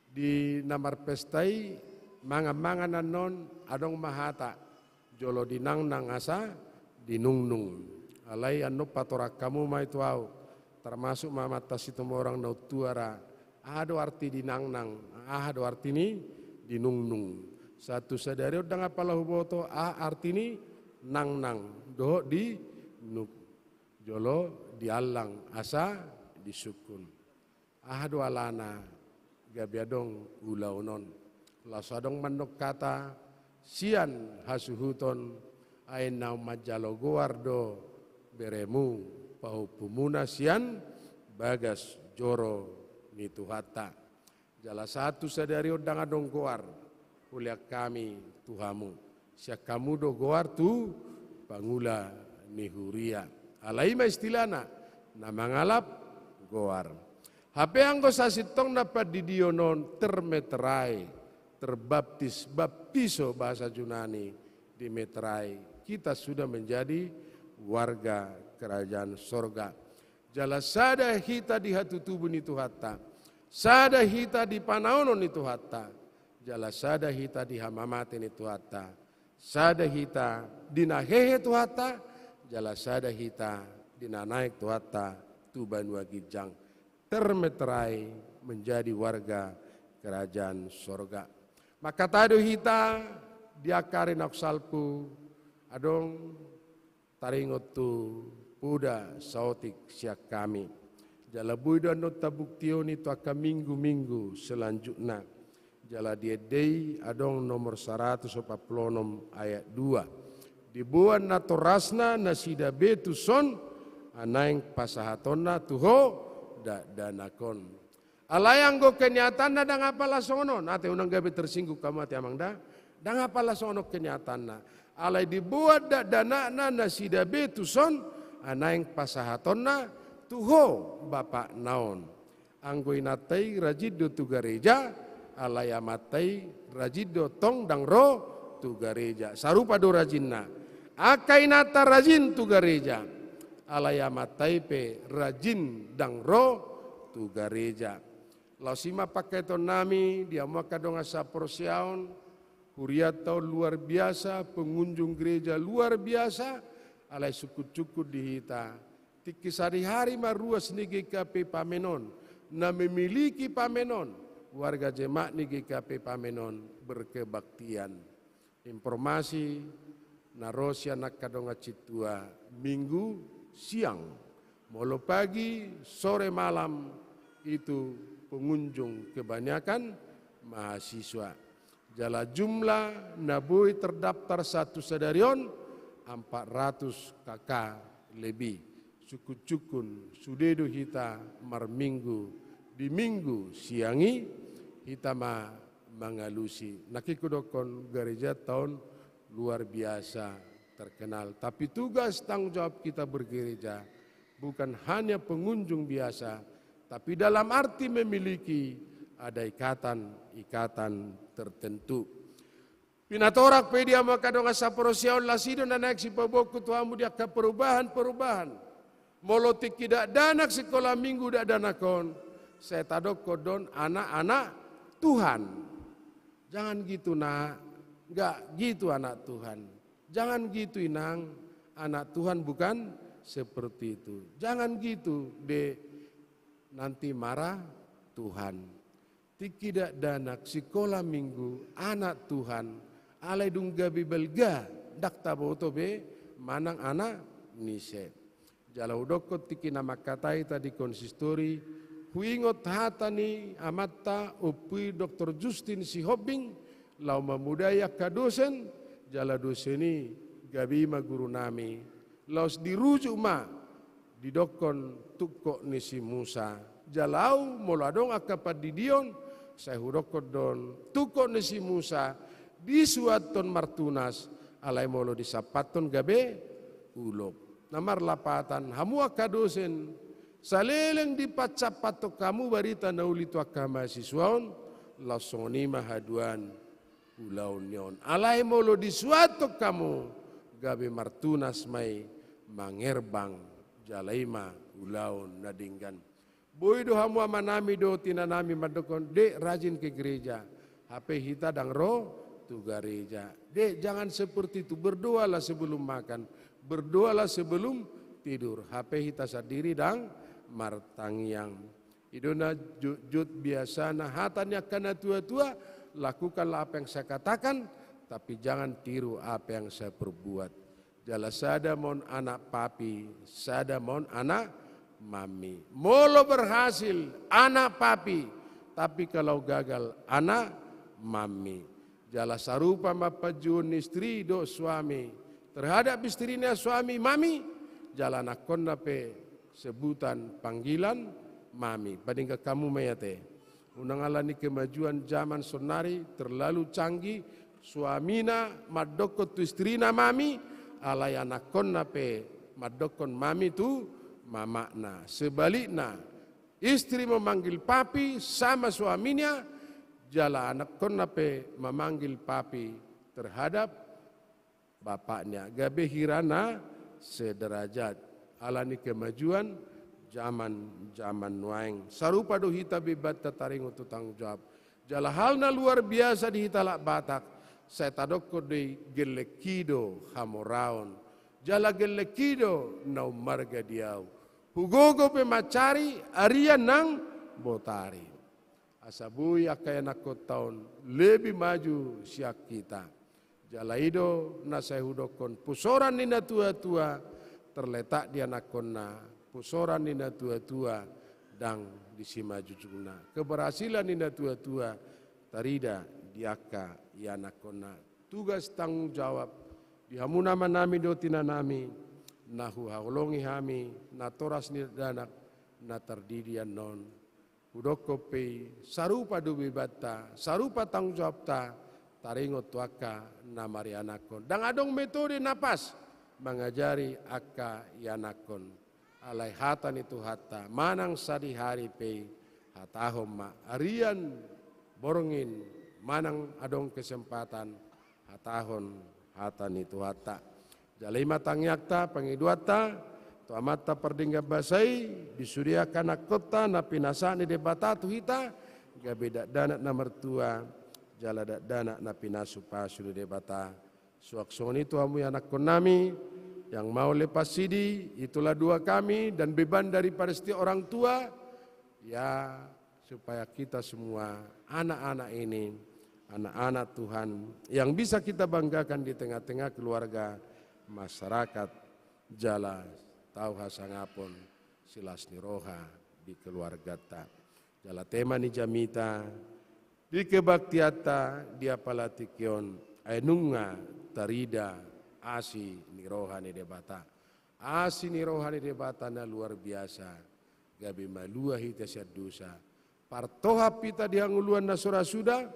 Di na marpesta i mangan-mangan annon, adong ma hata, jolo dinangnang asa dinungnung. Alai annon patorang hamu ma i tu au, termasuk ma amanta Situmorang na untua ra, aha do arti dinangnang, aha do arti ni dinungnung. Sahat tu sadari on ndang apala huboto aha arti ni nangnang dohot dinungnung. Jolo diallang asa disungkun. Aha do alana gabe adong ulaon on? Laos adong mandok hata sian hasuhuton, ai na manjalo goar do beremu, pahompumuna sian bagas joro ni Tuhanta. Jala sahat tu sadari on ndang adong goar hulean hami tu hamu. Sian hamu do goar tu pangula ni huria. Alai i ma istilahna, na mangalap goar. Hape anggo sasintongna pandidion on termeterai, terbaptis, baptizo bahasa Junani, dimeterai, kita sudah menjadi warga kerajaan sorga. Jala sada hita di hatutubu ni Tuhanta, sada hita di panaonon ni Tuhanta, jala sada hita di hamamate ni Tuhanta, sada hita di na hehe Tuhanta, jala sada hita di na naeng Tuhanta tu banua ginjang. Termeterai menjadi warga kerajaan sorga. Mangkatai do hita di angka ari naung salpu, adong taringot tu poda saotik sian hami. Jala boi do annon tabuktioni tu angka minggu-minggu selanjutna. Jala di ende i adong nomor saratus opat pulu onom ayat dua. Diboan natorasna nasida be tuson, ai naeng pasahatonna tu ho dakdanak on. Alai anggo kenyataanna ndang apala songon on, ate unang gabe tersinggung hamu ate amang da, ndang apala songon on kenyataanna. Alai diboan dakdanakna nasida be tuson, ai naeng pasahatonna tu ho bapakna on. Anggo inanta i rajin do tu gareja, alai amanta i rajin do tong ndang ro tu gareja. Sarupa do rajinna. Angka inanta rajin tu gareja, alai amanta i pe rajin ndang ro tu gareja. Laos i ma pangkataionnami di hamu angka dongan saporseaon, hurianta on luar biasa, pengunjung gereja luar biasa, alai sungkun-sungkun di hita. Tingki sadihari ma ruas ni G K P Pamen on, na memiliki pamen on, warga jemaat ni G K P Pamen on berkebaktian. Informasi na ro sian angka dongan sintua, Minggu siang, molo pagi, sore, malam, itu pengunjung kebanyakan mahasiswa. Jala jumlah na boi terdaftar sahat tu sadari on empat ratus K K lebih. Sungkun-sungkun sude do hita marminggu di Minggu siang i, hita ma mangalusi. Nangkin hudokkon, garejanta on luar biasa terkenal. Tapi tugas tanggung jawab kita bergereja bukan hanya pengunjung biasa, tapi dalam arti memiliki ada ikatan-ikatan tertentu. Pinatorang pe di hamu angka dongan saporseaon, las i do na naeng sipaboaonku tu hamu di angka perubahan-perubahan. Molo tingki dakdanak sikola minggu dakdanak on, sai tadokkon do on anak-anak Tuhan. Jangan gitu, Nak. Nggak gitu, anak Tuhan. Jangan gitu, Inang. Anak Tuhan bukan seperti itu. Jangan gitu, Dek. Nanti marah Tuhan. Tingki dakdanak sikola minggu anak Tuhan, alai dung gabe balga, ndang taboto be manang anak ni ise. Jala hudokkon tingki na mangkatai hita di konsistori, huingot hata ni amanta Ompu i Doktor Justin Sihombing, laho mamodai angka dosen, jala dosen i gabe i ma guru nami, laos dirujuk ma, didokkon tungkot ni si Musa. Jala ahu molo adong angka pandidion, sai hudokkon do on tungkot ni si Musa, disuanhon martunas, alai molo disampathon gabe ulok. Na marlapatan, hamu angka dosen, saleleng dipasampathon hamu barita na uli tu angka mahasiswa on, laos songon i ma haduan ulaon ni on. Alai molo disuanhon hamu, gabe martunas ma i mangerbang, jala i ma ulaon na denggan. Boi do hamu amanami dohot inanami mandokkon, "Dek, rajin ke gereja." Hape hita ndang ro tu gareja. Dek, jangan seperti itu. Berdoalah sebelum makan. Berdoalah sebelum tidur. Hape hita sandiri ndang martangiang. I do na jotjot biasana hata ni angka na tuatua, "Lakukanlah apa yang saya katakan, tapi jangan tiru apa yang saya perbuat." Jala sada ma on anak papi, sada ma on anak mami. Molo berhasil, anak papi, tapi kalau gagal, anak mami. Jala sarupa ma panjouon ni istri dohot suami terhadap istrina, suami, mami, jala anakkonna pe sebutan panggilan mami. Padenggan hamu ma i ate. Unang ala ni kemajuan zaman sonari terlalu canggih, suamina mandokkon tu istrina mami, alai anakkonna pe mandokkon mami tu mamakna. Sebalikna, istri memanggil papi sama suaminya, jala anakkonna pe memanggil papi terhadap bapaknya. Gabe hira na sederajat ala ni kemajuan zaman, zaman nuaeng. Sarupa do hita be ibanta taringot tu tanggung jawab. Jala hal na luar biasa di hita halak Batak, sai tadokkon do i, gellengki do hamoraon, jala gellengki do na ummarga di ahu. Hugogo pe mansari arian nang botari. Asa boi angka ianakkonta on lebih maju sian hita. Jala i do na sai hudokkon, pusoran ni na tuatua terletak di anakkonna, pusoran ni na tuatua ndang di simanjujungna. Keberhasilan ni na tuatua tarida di angka ianakkonna. Tugas tanggung jawab di hamu amanami dohot inanami, na huhaholongi hami natoras ni dakdanak na tardidi annon. Hudokkon pe i, sarupa do be ibanta, sarupa tanggung jawabta, taringot tu angka na marianakhon. Ndang adong metode na pas mangajari angka ianakhon. Alai hata ni Tuhanta, manang sadihari pe i, hatahon ma, arian, borngin, manang adong kesempatan, hatahon hata ni Tuhanta. Jala i ma tangiangta, pangidoanta tu Amanta Pardenggan Basa i, di sude angka anakhonta na pinasahat ni Debata tu hita, gabe dakdanak na martua, jala dakdanak na pinasupasu ni Debata. Suang songon i tu hamu ianakhonnami, yang mau lepas sidi, itulah doa kami dan beban daripada setiap orang tua, ya, supaya kita semua anak-anak ini, anak-anak Tuhan yang bisa kita banggakan di tengah-tengah keluarga, masyarakat, jala tau hasangapon silas ni roha di keluargata. Jala tema ni jamita, di kebaktianta, di apala tingki on, ai nunga tarida asi ni roha ni Debata. Asi ni roha ni Debata na luar biasa, gabe malua hita sian dosa. Partohap hita di hangoluan na so ra suda,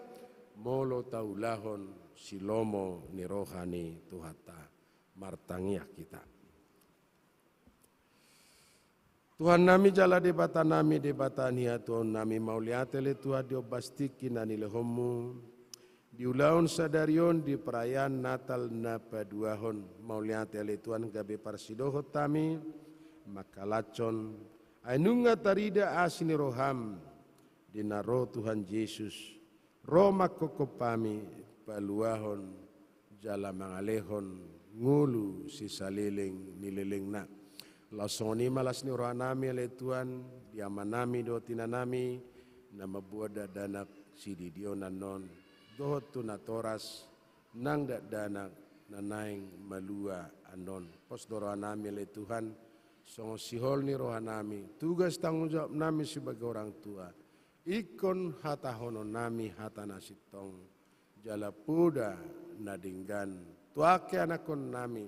molo taulahon silomo ni roha ni Tuhanta. Martangiang hita. Tuhannami jala Debatanami, Debata ni hatuaonnami, mauliate ale Tuhan di ombas tingki na nilehonmu di ulaon sadari on di perayaan Natal na paduahon. Mauliate ale Tuhan gabe parsidohot hami mangkalashon, ai nunga tarida asi ni roham di na ro Tuhan Jesus, ro manghophop hami paluahon jala mangalehon ngolu sisaleleng ni lelengna. Laos songon i ma las ni rohanami ale Tuhan, di amanami dohot inanami na mamboan dakdanak sidihon annon, dohot tu natoras nang dakdanak na naeng malua annon. Pos do rohanami ale Tuhan, songon sihol ni rohanami, tugas tanggung jawabnami sebagai orang tua. Ingkon hatahononnami hata na sintong, jala poda na denggan tu angka anakkonnami,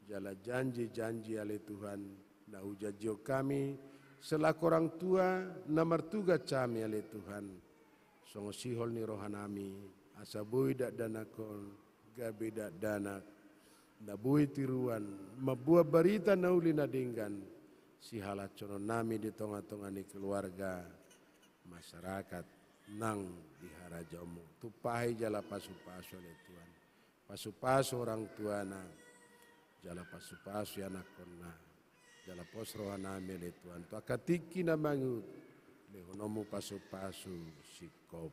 jala janji-janji ale Tuhan, na hujanjihon hami, selaku orang tua, na martugas hami ale Tuhan. Songon sihol ni rohanami, asa boi dakdanak on, gabe dakdanak, na boi tiruan, mamboan barita na uli na denggan, sihalashononnami di tonga-tonga ni keluarga, masyarakat, nang di harajaonmu. Tumpahi jala pasu-pasu ale Tuhan. Pasu-pasu orang tuana, jala pasu-pasu anakkonna, jala pos rohanami ale Tuhan. Tu angka tingki na mangihut, lehononmu pasu-pasu singkop.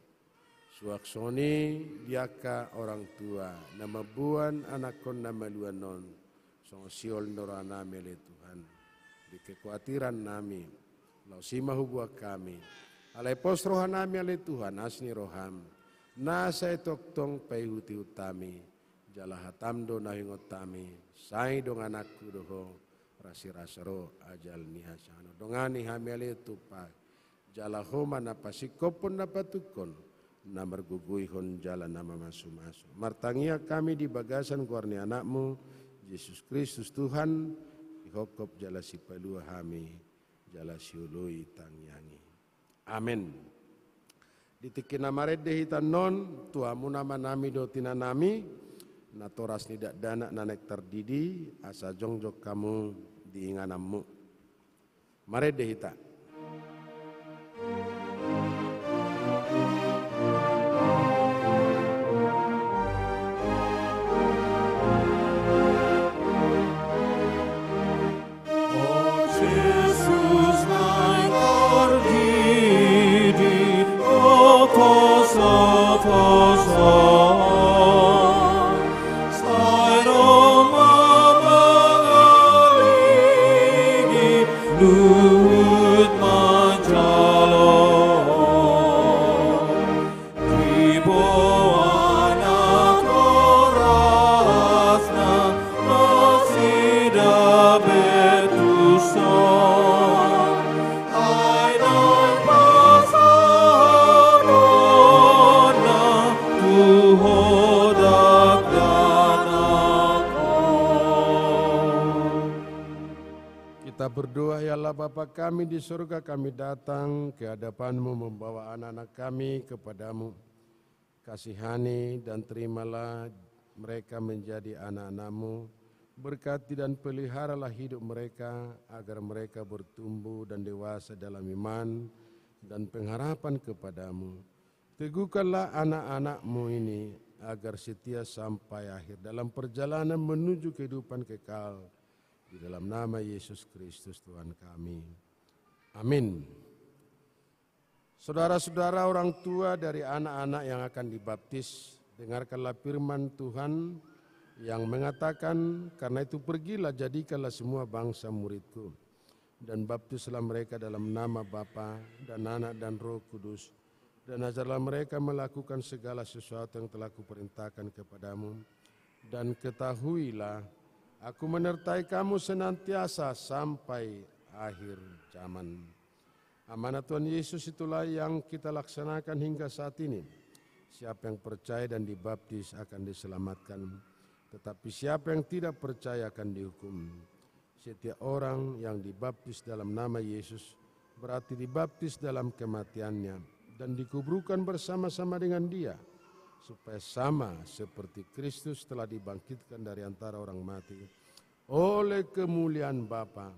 Suang songon i di angka orang tua, na mamboan anakkon na malua annon, songon sihol ni rohanami ale Tuhan. Di kekuatirannami, laos i ma huboan hami. Alai pos rohanami ale Tuhan, asi ni roham. Na sai tongtong paihut-ihut hami. Jala hatam do na huingot hami. Sai dongananku do ho. Rasirasa ro ajal ni hasangapon. Dongani hami ale Tuhan. Jala ho ma na pasingkophon na patungkon. Na margogoihon jala na mamasu-masu. Martangiang hami di bagasan goar ni Anakmu, Jesus Kristus Tuhan, sihophop jala sipalua hami, jala sioloi tangiang i. Amen. Di tingki na marende hita annon, tu hamu na amanami dohot inanami, natoras ni dakdanak na naeng tardidi, asa jongjong hamu di ingananmu. Marende hita. Luhut manjalo. Diboan akorasna nasida bertuson. Ai naeng pasahatonna tu ho dakdanak on. Kita berdoa, ya Allah Bapa kami di surga, kami datang ke hadapan-Mu membawa anak-anak kami kepada-Mu. Kasihani dan terimalah mereka menjadi anak-anak-Mu. Berkati dan peliharalah hidup mereka, agar mereka bertumbuh dan dewasa dalam iman dan pengharapan kepada-Mu. Teguhkanlah anak-anak-Mu ini, agar setia sampai akhir dalam perjalanan menuju kehidupan kekal. Di dalam nama Yesus Kristus Tuhan kami. Amin. Saudara-saudara, orang tua dari anak-anak yang akan dibaptis, dengarkanlah firman Tuhan yang mengatakan, "Karena itu pergilah, jadikanlah semua bangsa muridku, dan baptislah mereka dalam nama Bapa, dan Anak, dan Roh Kudus, dan ajarlah mereka melakukan segala sesuatu yang telah Kuperintahkan kepadamu. Dan ketahuilah, Aku menyertai kamu senantiasa sampai akhir zaman." Amanat Tuhan Yesus itulah yang kita laksanakan hingga saat ini. Siapa yang percaya dan dibaptis akan diselamatkan, tetapi siapa yang tidak percaya akan dihukum. Setiap orang yang dibaptis dalam nama Yesus berarti dibaptis dalam kematian-Nya dan dikuburkan bersama-sama dengan Dia, supaya sama seperti Kristus telah dibangkitkan dari antara orang mati oleh kemuliaan Bapa,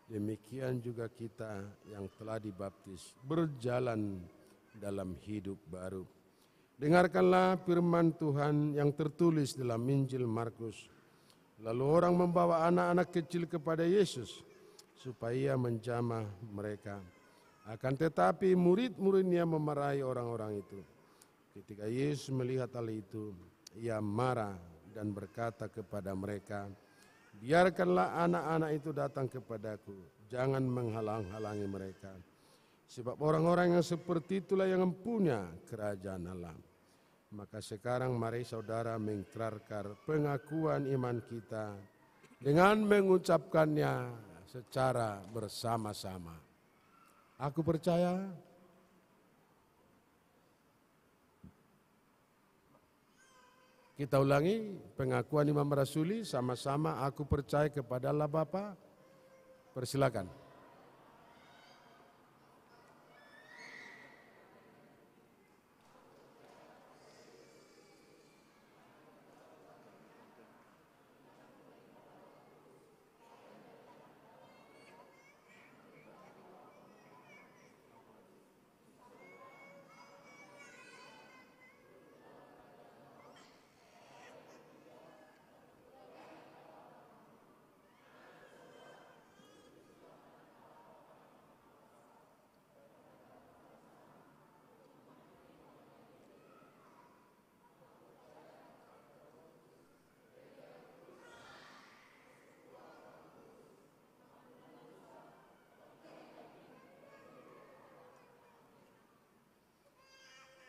demikian juga kita yang telah dibaptis berjalan dalam hidup baru. Dengarkanlah firman Tuhan yang tertulis dalam Injil Markus. Lalu orang membawa anak-anak kecil kepada Yesus, supaya Ia menjamah mereka. Akan tetapi, murid-murid-Nya memarahi orang-orang itu. Ketika Yesus melihat hal itu, Ia marah dan berkata kepada mereka, "Biarkanlah anak-anak itu datang kepada-Ku, jangan menghalang-halangi mereka. Sebab orang-orang yang seperti itulah yang mempunyai kerajaan Allah." Maka sekarang mari saudara mengikrarkan pengakuan iman kita dengan mengucapkannya secara bersama-sama. Aku percaya. Kita ulangi pengakuan iman marasuli sama-sama, aku percaya kepada Allah Bapa. Persilakan.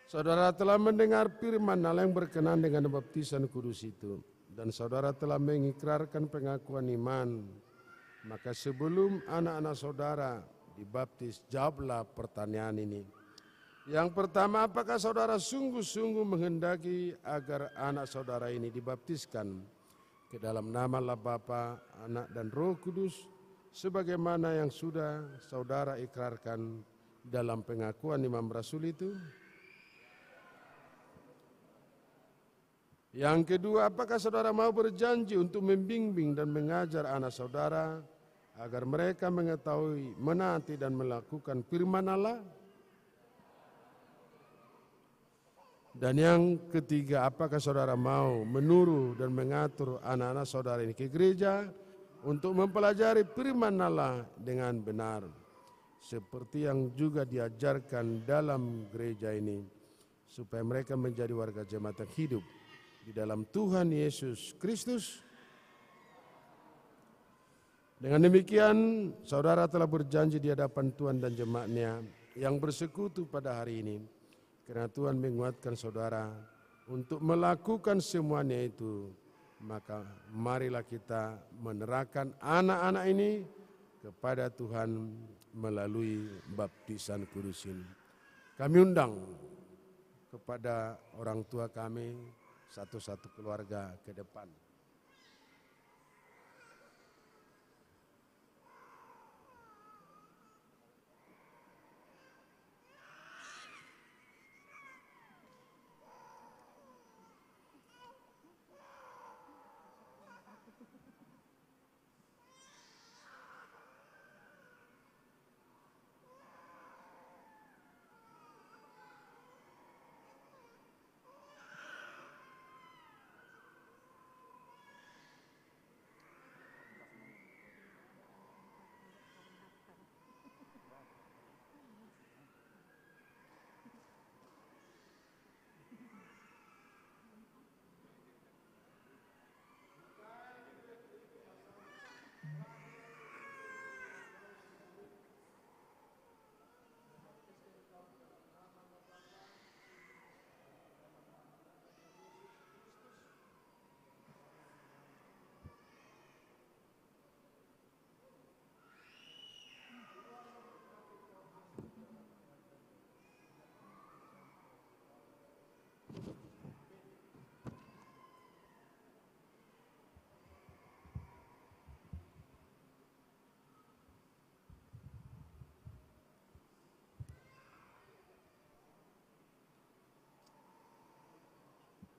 Saudara telah mendengar firman Allah yang berkenan dengan baptisan kudus itu, dan saudara telah mengikrarkan pengakuan iman. Maka sebelum anak-anak saudara dibaptis, jawablah pertanyaan ini. Yang pertama, apakah saudara sungguh-sungguh menghendaki agar anak saudara ini dibaptiskan ke dalam nama Allah Bapa, Anak, dan Roh Kudus, sebagaimana yang sudah saudara ikrarkan dalam pengakuan iman marasuli itu? Yang kedua, apakah saudara mau berjanji untuk membimbing dan mengajar anak saudara agar mereka mengetahui, menaati, dan melakukan firman Allah? Dan yang ketiga, apakah saudara mau menyuruh dan mengatur anak-anak saudara ini ke gereja untuk mempelajari firman Allah dengan benar, seperti yang juga diajarkan dalam gereja ini, supaya mereka menjadi warga jemaat yang hidup di dalam Tuhan Yesus Kristus? Dengan demikian, saudara telah berjanji di hadapan Tuhan dan jemaat-Nya yang bersekutu pada hari ini. Karena Tuhan menguatkan saudara untuk melakukan semuanya itu, maka marilah kita menyerahkan anak-anak ini kepada Tuhan melalui baptisan kudus ini. Kami undang kepada orang tua kami satu-satu keluarga ke depan.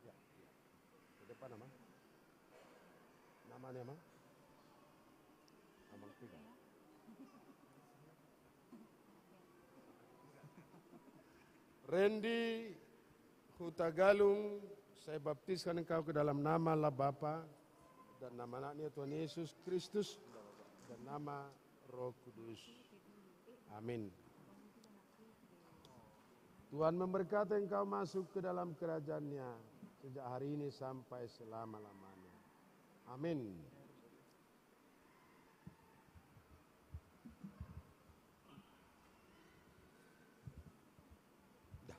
Ya, ya. Ke depan, Amang. Namanya, Amang? Amang Tiga. Randy Hutagalung, saya baptiskan engkau ke dalam nama Allah Bapa, dan nama Anaknya Tuhan Yesus Kristus, dan nama Roh Kudus. Amin. Tuhan memberkati engkau masuk ke dalam kerajaan-Nya sejak hari ini sampai selama-lamanya. Amin. Dah.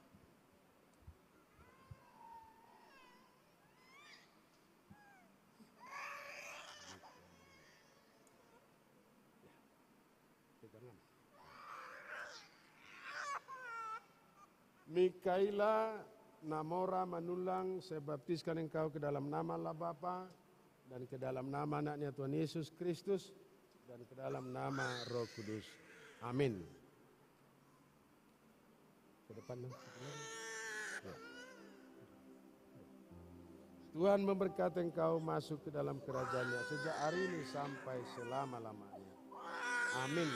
Mikaela Namora Manullang, saya baptiskan engkau ke dalam nama Allah Bapa, dan ke dalam nama Anaknya Tuhan Yesus Kristus, dan ke dalam nama Roh Kudus. Amin. Ke depan, nah. Ya. Tuhan memberkati engkau masuk ke dalam kerajaan-Nya sejak hari ini sampai selama-lamanya. Amin.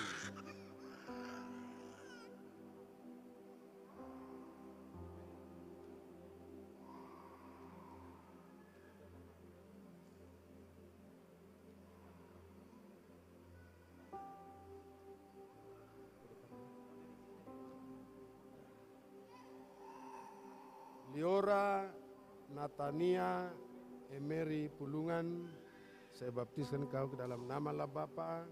Liora Natania Emery Pulungan, saya baptiskan kau ke dalam nama Allah Bapa,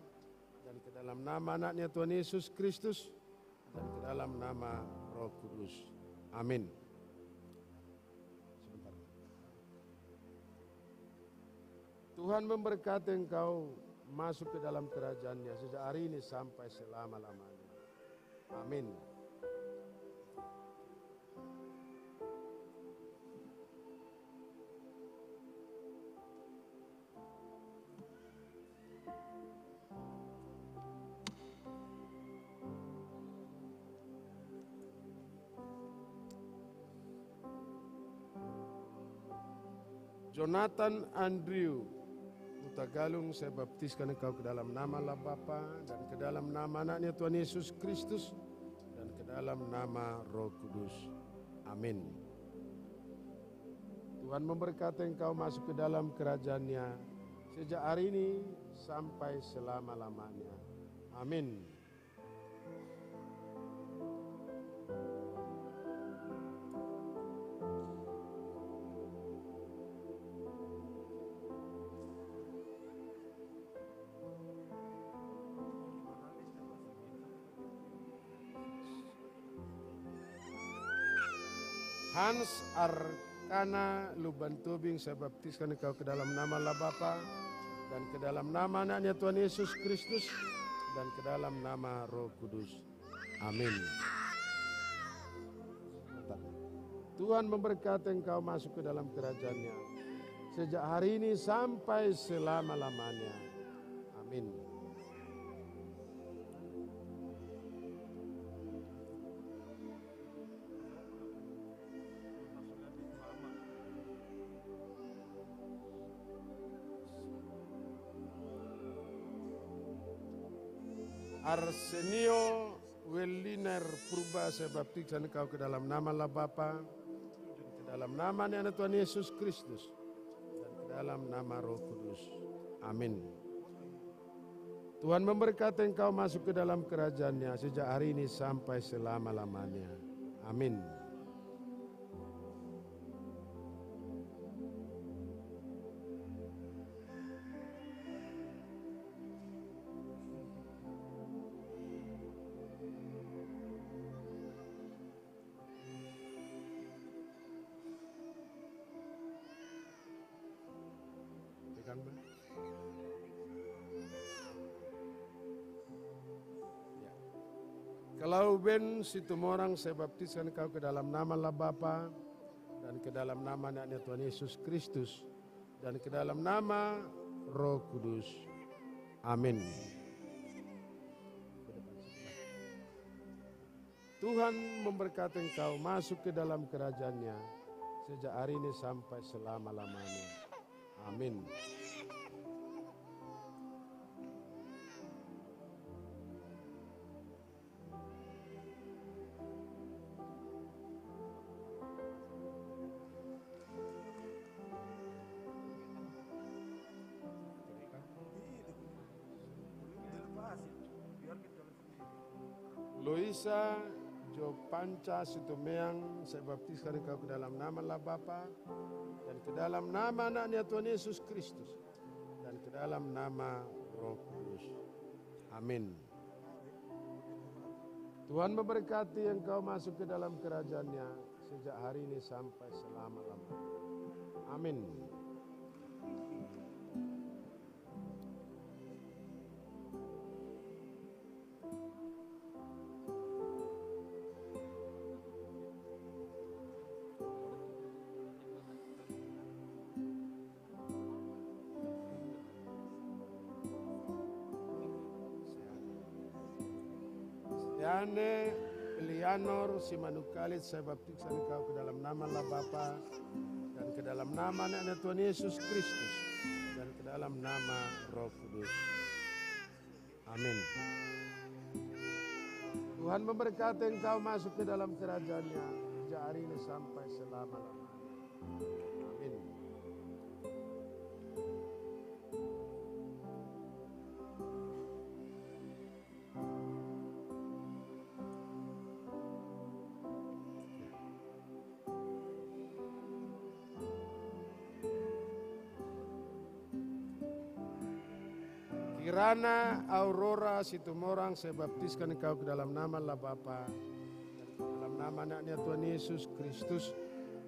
dan ke dalam nama Anaknya Tuhan Yesus Kristus, dan ke dalam nama Roh Kudus. Amin. Sebentar. Tuhan memberkati engkau masuk ke dalam kerajaan-Nya sejak hari ini sampai selama-lamanya. Amin. Jonathan Andrew Hutagalung, saya baptiskan engkau ke dalam nama Allah Bapa, dan ke dalam nama Anaknya Tuhan Yesus Kristus, dan ke dalam nama Roh Kudus. Amin. Tuhan memberkati engkau masuk ke dalam kerajaan-Nya sejak hari ini sampai selama-lamanya. Amin. Hans Arkana Lumban Tobing, saya baptiskan engkau ke dalam nama Allah Bapa, dan ke dalam nama Anaknya Tuhan Yesus Kristus, dan ke dalam nama Roh Kudus. Amin. Tuhan memberkati engkau masuk ke dalam kerajaan-Nya sejak hari ini sampai selama-lamanya. Amin. Arsenio Weliner Purba, saya baptiskan engkau ke dalam nama Allah Bapa, dan ke dalam nama ni Anak Tuhan Yesus Kristus, dan ke dalam nama Roh Kudus. Amin. Tuhan memberkati engkau masuk ke dalam kerajaan-Nya sejak hari ini sampai selama-lamanya. Amin. Pegang, Bang. Ya. Klauben Situmorang, saya baptiskan kau ke dalam nama Allah Bapa, dan ke dalam nama Anaknya Tuhan Yesus Kristus, dan ke dalam nama Roh Kudus. Amin. Tuhan memberkati engkau masuk ke dalam kerajaan-Nya sejak hari ini sampai selama-lamanya. Amin. Loisa Jopanca Situmeang, saya baptiskan engkau ke dalam nama Allah Bapa, dan ke dalam nama Anaknya Tuhan Yesus Kristus, dan ke dalam nama Roh Kudus. Amin. Tuhan memberkati engkau masuk ke dalam kerajaan-Nya sejak hari ini sampai selama-lamanya. Amin. Yane Eleanor Simanungkalit, saya baptiskan engkau ke dalam nama Allah Bapa, dan ke dalam nama Anaknya Tuhan Yesus Kristus, dan ke dalam nama Roh Kudus. Amin. Tuhan memberkati engkau masuk ke dalam kerajaan-Nya, sejak hari ini sampai selama-lamanya. Amin. Kirana Aurora Situmorang, saya baptiskan engkau ke dalam nama Allah Bapa, dan ke dalam nama Anaknya Tuhan Yesus Kristus,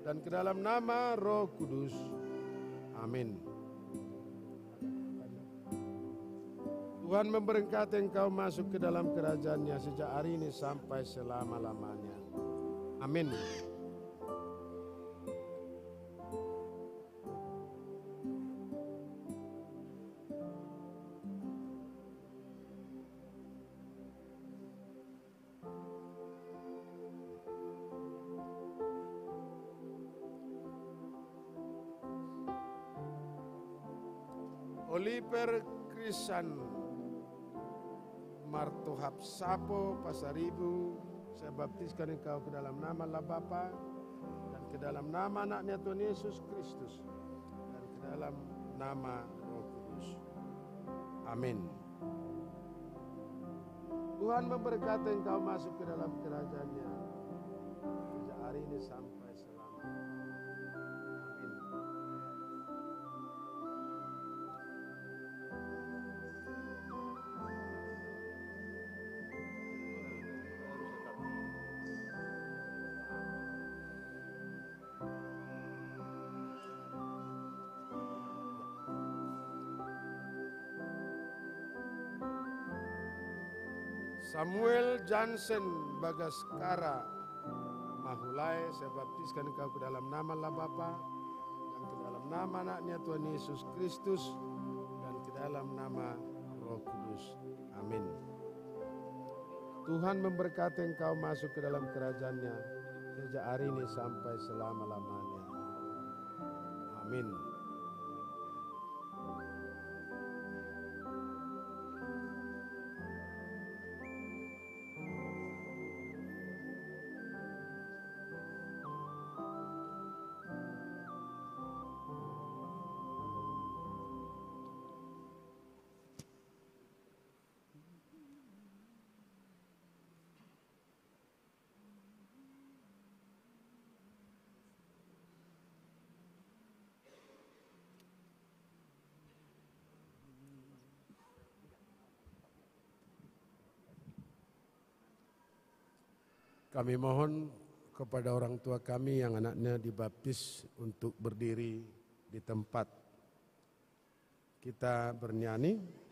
dan ke dalam nama Roh Kudus. Amin. Tuhan memberkati engkau masuk ke dalam kerajaan-Nya sejak hari ini sampai selama-lamanya. Amin. Oliver Krisan Martohap Sapo Pasaribu, saya baptiskan engkau ke dalam nama Allah Bapa, dan ke dalam nama Anaknya Tuhan Yesus Kristus, dan ke dalam nama Roh Kudus. Amin. Tuhan memberkati engkau masuk ke dalam kerajaan-Nya, sejak hari ini sampai selama-lamanya. Amin. Samuel Jansen Bagaskara Mahulae, saya baptiskan engkau ke dalam nama Allah Bapa, dan ke dalam nama Anaknya Tuhan Yesus Kristus, dan ke dalam nama Roh Kudus. Amin. Tuhan memberkati engkau masuk ke dalam kerajaan-Nya sejak hari ini sampai selama-lamanya. Amin. Kami mohon kepada orang tua kami yang anaknya dibaptis untuk berdiri di tempat. Kita bernyanyi.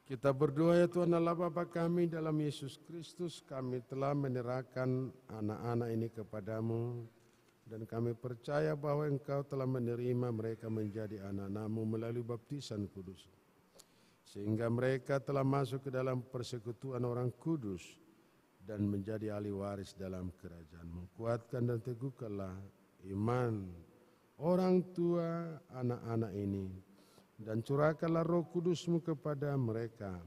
Kita berdoa. Ya Tuhan Allah Bapa kami dalam Yesus Kristus, kami telah menyerahkan anak-anak ini kepada-Mu, dan kami percaya bahwa Engkau telah menerima mereka menjadi anak-anak-Mu melalui baptisan kudus. sehingga mereka telah masuk ke dalam persekutuan orang kudus dan menjadi ahli waris dalam kerajaan-Mu. Kuatkan dan teguhkanlah iman orang tua anak-anak ini, dan curahkanlah Roh Kudus-Mu kepada mereka,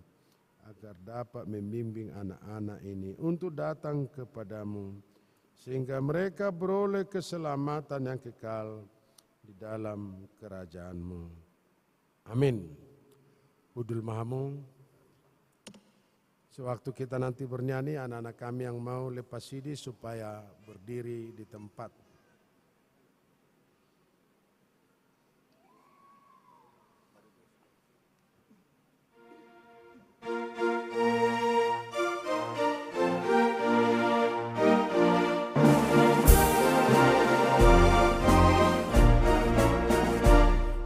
agar dapat membimbing anak-anak ini untuk datang kepada-Mu, sehingga mereka beroleh keselamatan yang kekal di dalam kerajaan-Mu. Amin. Hundul ma hamu. Sewaktu kita nanti bernyanyi, anak-anak kami yang mau lepas sidi supaya berdiri di tempat.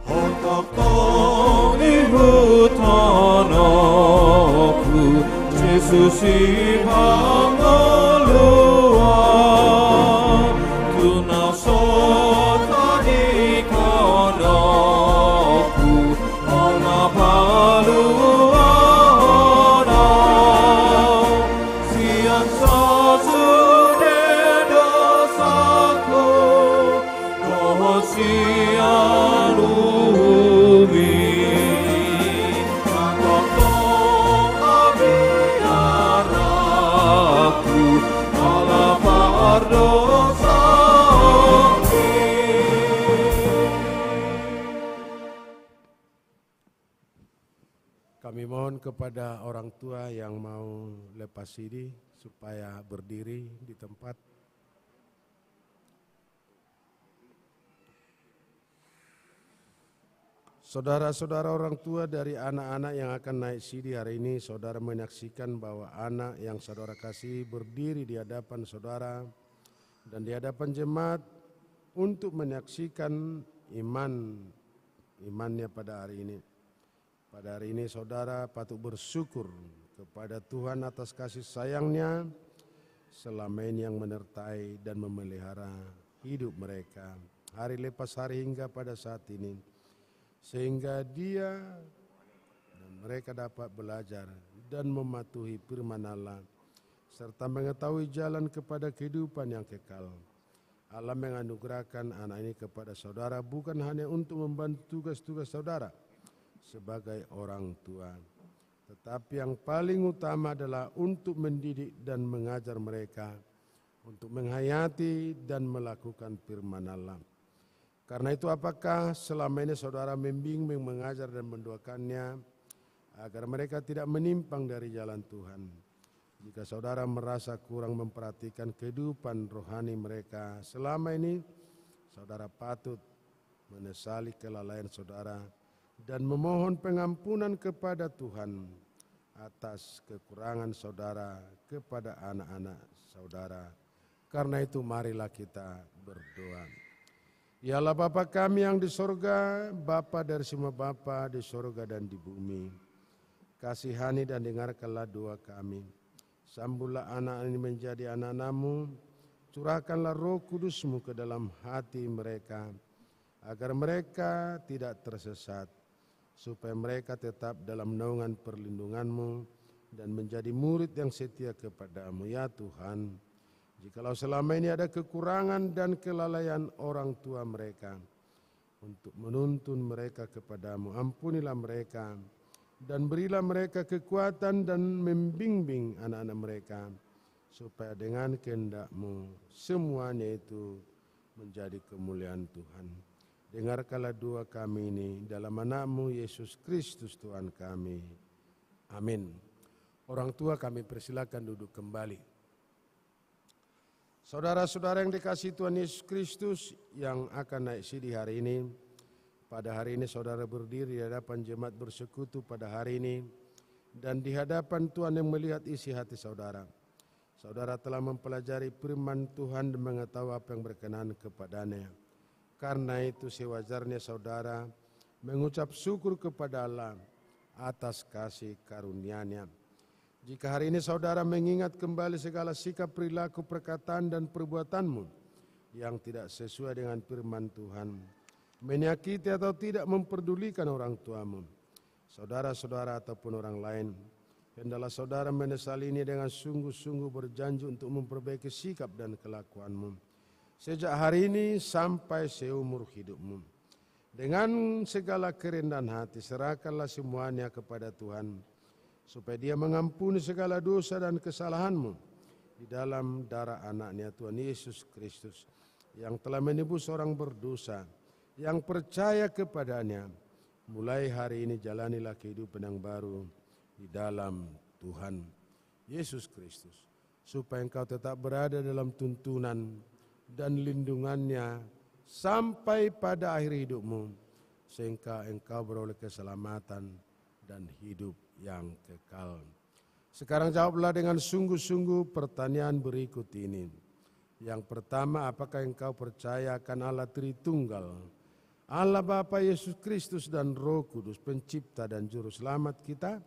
Hototong di hutonokku, Jesus i pangoluan, tu na so tadingkonokku, Ona paluahon au sian sasude dosaku dohot sian umi. Tongtong habiaranku ala pardosaonmi. Kami mohon kepada orang tua yang mau lepas sidi supaya berdiri di tempat. Saudara-saudara orang tua dari anak-anak yang akan naik sidi hari ini, saudara menyaksikan bahwa anak yang saudara kasihi berdiri di hadapan saudara dan di hadapan jemaat untuk menyaksikan iman, imannya pada hari ini. Pada hari ini saudara patut bersyukur kepada Tuhan atas kasih sayang-Nya selama ini yang menyertai dan memelihara hidup mereka hari lepas hari hingga pada saat ini, sehingga dia dan mereka dapat belajar dan mematuhi firman Allah serta mengetahui jalan kepada kehidupan yang kekal. Allah menganugerahkan anak ini kepada saudara bukan hanya untuk membantu tugas-tugas saudara sebagai orang tua, tetapi yang paling utama adalah untuk mendidik dan mengajar mereka untuk menghayati dan melakukan firman Allah. Karena itu, apakah selama ini saudara membimbing, mengajar, dan mendoakannya agar mereka tidak menyimpang dari jalan Tuhan? Jika saudara merasa kurang memperhatikan kehidupan rohani mereka selama ini, saudara patut menyesali kelalaian saudara dan memohon pengampunan kepada Tuhan atas kekurangan saudara kepada anak-anak saudara. Karena itu, marilah kita berdoa. Ya Allah, Bapa kami yang di sorga, Bapa dari semua bapa di sorga dan di bumi, kasihani dan dengarkanlah doa kami. Sambutlah anak ini menjadi anak-anakmu, curahkanlah Roh Kudusmu ke dalam hati mereka, agar mereka tidak tersesat, supaya mereka tetap dalam naungan perlindunganmu dan menjadi murid yang setia kepadamu. Ya Tuhan, jikalau selama ini ada kekurangan dan kelalaian orang tua mereka untuk menuntun mereka kepadamu, ampunilah mereka dan berilah mereka kekuatan dan membimbing anak-anak mereka, supaya dengan kehendakmu semuanya itu menjadi kemuliaan Tuhan. Dengarkanlah doa kami ini dalam Anakmu, Yesus Kristus, Tuhan kami. Amin. Orang tua kami persilakan duduk kembali. Saudara-saudara yang dikasihi Tuhan Yesus Kristus yang akan naik sidi hari ini, pada hari ini saudara berdiri di hadapan jemaat bersekutu pada hari ini, dan di hadapan Tuhan yang melihat isi hati saudara. Saudara telah mempelajari firman Tuhan dan mengetahui apa yang berkenan kepada-Nya. Karena itu, sewajarnya saudara mengucap syukur kepada Allah atas kasih karunia-Nya. Jika hari ini saudara mengingat kembali segala sikap, perilaku, perkataan, dan perbuatanmu yang tidak sesuai dengan firman Tuhan, menyakiti atau tidak memperdulikan orang tuamu, saudara-saudara ataupun orang lain. Hendaklah saudara menyesalinya dengan sungguh-sungguh berjanji untuk memperbaiki sikap dan kelakuanmu sejak hari ini sampai seumur hidupmu. Dengan segala kerendahan hati, serahkanlah semuanya kepada Tuhan, supaya Dia mengampuni segala dosa dan kesalahanmu di dalam darah Anak-Nya, Tuhan Yesus Kristus, yang telah menebus orang berdosa yang percaya kepada-Nya. Mulai hari ini jalanilah kehidupan yang baru di dalam Tuhan Yesus Kristus, supaya engkau tetap berada dalam tuntunan dan lindungan-Nya sampai pada akhir hidupmu, sehingga engkau beroleh keselamatan dan hidup yang kekal. Sekarang jawablah dengan sungguh-sungguh pertanyaan berikut ini. Yang pertama, apakah engkau percaya akan Allah Tritunggal, Allah Bapa, Yesus Kristus, dan Roh Kudus, Pencipta dan Juru Selamat kita?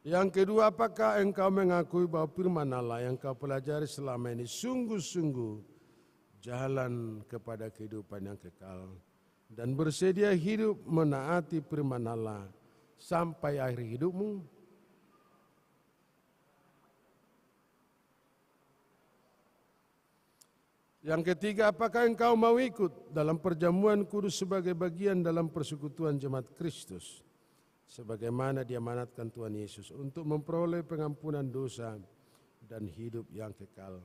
Yang kedua, apakah engkau mengakui bahwa firman Allah yang kau pelajari selama ini sungguh-sungguh jalan kepada kehidupan yang kekal dan bersedia hidup menaati firman Allah sampai akhir hidupmu? Yang ketiga, apakah engkau mau ikut dalam perjamuan kudus sebagai bagian dalam persekutuan jemaat Kristus, sebagaimana diamanatkan Tuhan Yesus untuk memperoleh pengampunan dosa dan hidup yang kekal?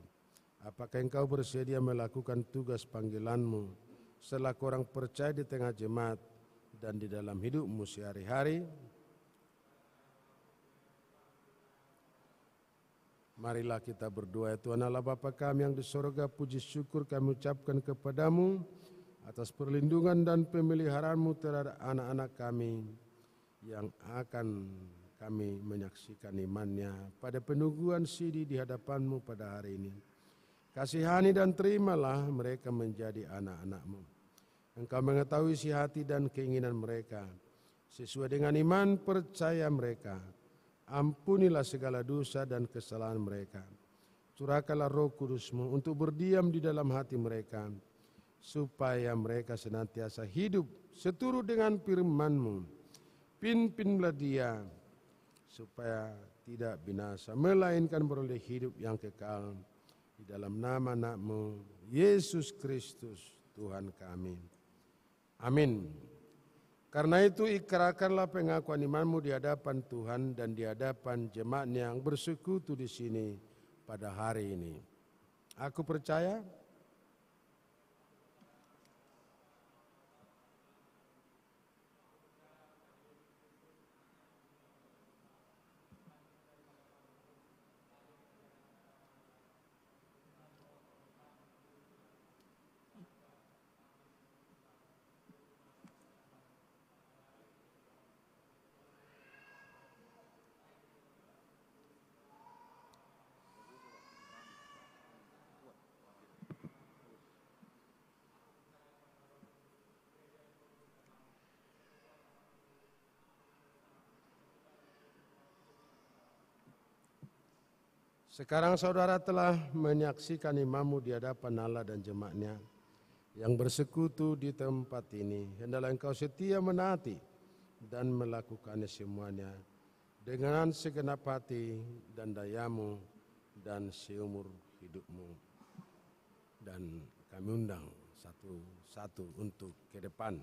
Apakah engkau bersedia melakukan tugas panggilanmu selaku orang percaya di tengah jemaat dan di dalam hidupmu sehari-hari? Marilah kita berdoa. Ya Tuhan Allah, Bapa kami yang di sorga, puji syukur kami ucapkan kepada-Mu atas perlindungan dan pemeliharaan-Mu terhadap anak-anak kami yang akan kami menyaksikan imannya pada penungguan sidi di hadapan-Mu pada hari ini. Kasihani dan terimalah mereka menjadi anak-anak-Mu. Engkau mengetahui isi hati dan keinginan mereka. Sesuai dengan iman percaya mereka, ampunilah segala dosa dan kesalahan mereka. Curahkanlah Roh Kudus-Mu untuk berdiam di dalam hati mereka, supaya mereka senantiasa hidup seturut dengan firman-Mu. Pimpinlah dia, supaya tidak binasa, melainkan beroleh hidup yang kekal. Di dalam nama Anak-Mu, Yesus Kristus, Tuhan kami. Amin. Karena itu, ikrarkanlah pengakuan imanmu di hadapan Tuhan dan di hadapan jemaat-Nya yang bersekutu di sini pada hari ini. Aku percaya. Sekarang saudara telah menyaksikan imanmu di hadapan Allah dan jemaat-Nya yang bersekutu di tempat ini. Hendaklah engkau setia menaati dan melakukannya semuanya dengan segenap hati dan dayamu dan seumur hidupmu. Dan kami undang satu-satu untuk ke depan.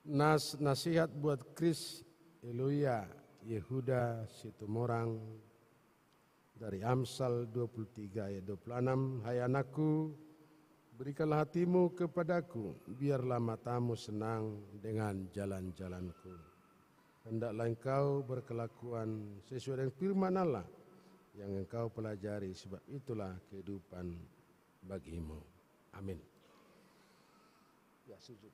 Nas-, nasihat buat Chris Eloia Yehuda Situmorang dari Amsal dua puluh tiga ayat dua puluh enam, "Hai anakku, berikanlah hatimu kepadaku, biarlah matamu senang dengan jalan-jalanku. Hendaklah engkau berkelakuan sesuai dengan firman Allah, yang engkau pelajari, sebab itulah kehidupan bagimu. Amin. Ya, sujud.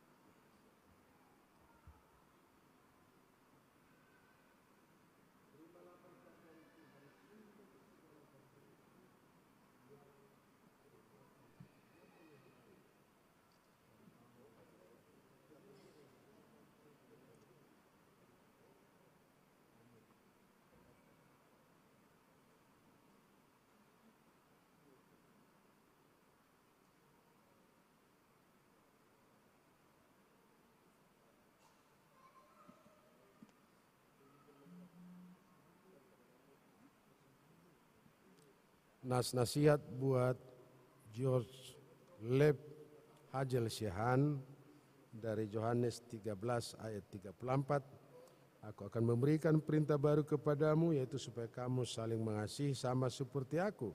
Nas nasihat buat George Leib Hazel Sehan dari Johannes tiga belas ayat tiga puluh empat, "Aku akan memberikan perintah baru kepadamu, yaitu supaya kamu saling mengasihi sama seperti Aku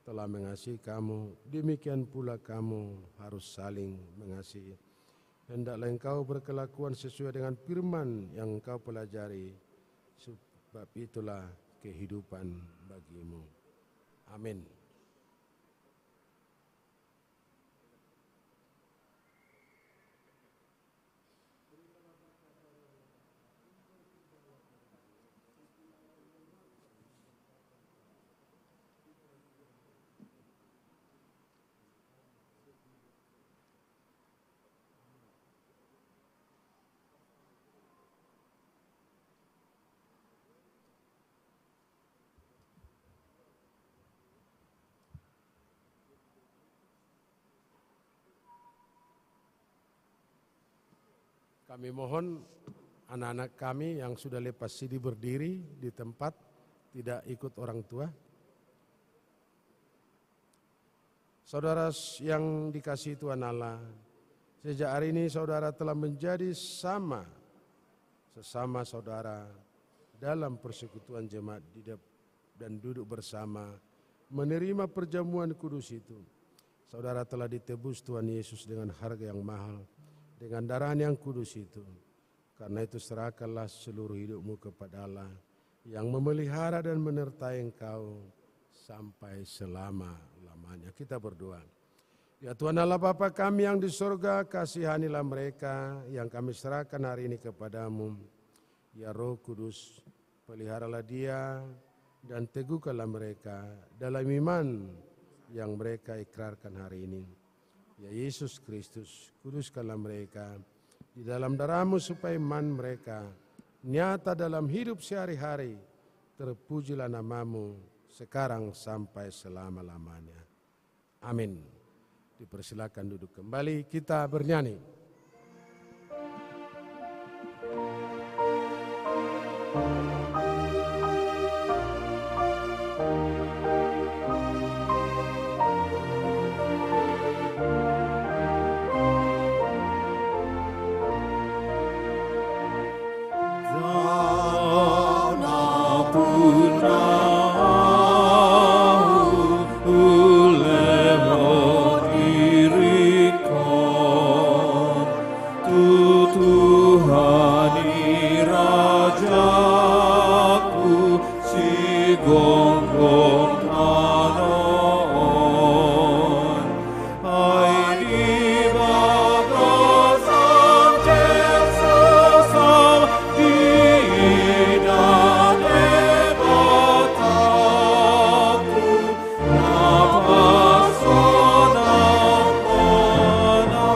telah mengasihi kamu, demikian pula kamu harus saling mengasihi. Hendaklah engkau berkelakuan sesuai dengan firman yang engkau pelajari, sebab itulah kehidupan bagimu." Amin. Kami mohon anak-anak kami yang sudah lepas sidi berdiri di tempat, tidak ikut orang tua. Saudara s-, yang dikasihi Tuhan Allah, sejak hari ini saudara telah menjadi sama, sesama saudara dalam persekutuan jemaat di dap-, dan duduk bersama menerima perjamuan kudus itu. Saudara telah ditebus Tuhan Yesus dengan harga yang mahal, dengan darah yang kudus itu. Karena itu, serahkanlah seluruh hidupmu kepada Allah yang memelihara dan menyertai engkau sampai selama-lamanya. Kita berdoa. Ya Tuhan Allah, Bapa kami yang di sorga, kasihanilah mereka yang kami serahkan hari ini kepadamu. Ya Roh Kudus, peliharalah dia dan teguhkanlah mereka dalam iman yang mereka ikrarkan hari ini. Ya Yesus Kristus, kuduskanlah mereka di dalam darahmu supaya iman mereka nyata dalam hidup sehari-hari. Terpujilah namamu sekarang sampai selama-lamanya. Amin. Dipersilakan duduk kembali, kita bernyanyi. Tuhan i rajaku, sigonggong tano on. Ai di bagasan Jesus am diida Debata tu na pasonang hona.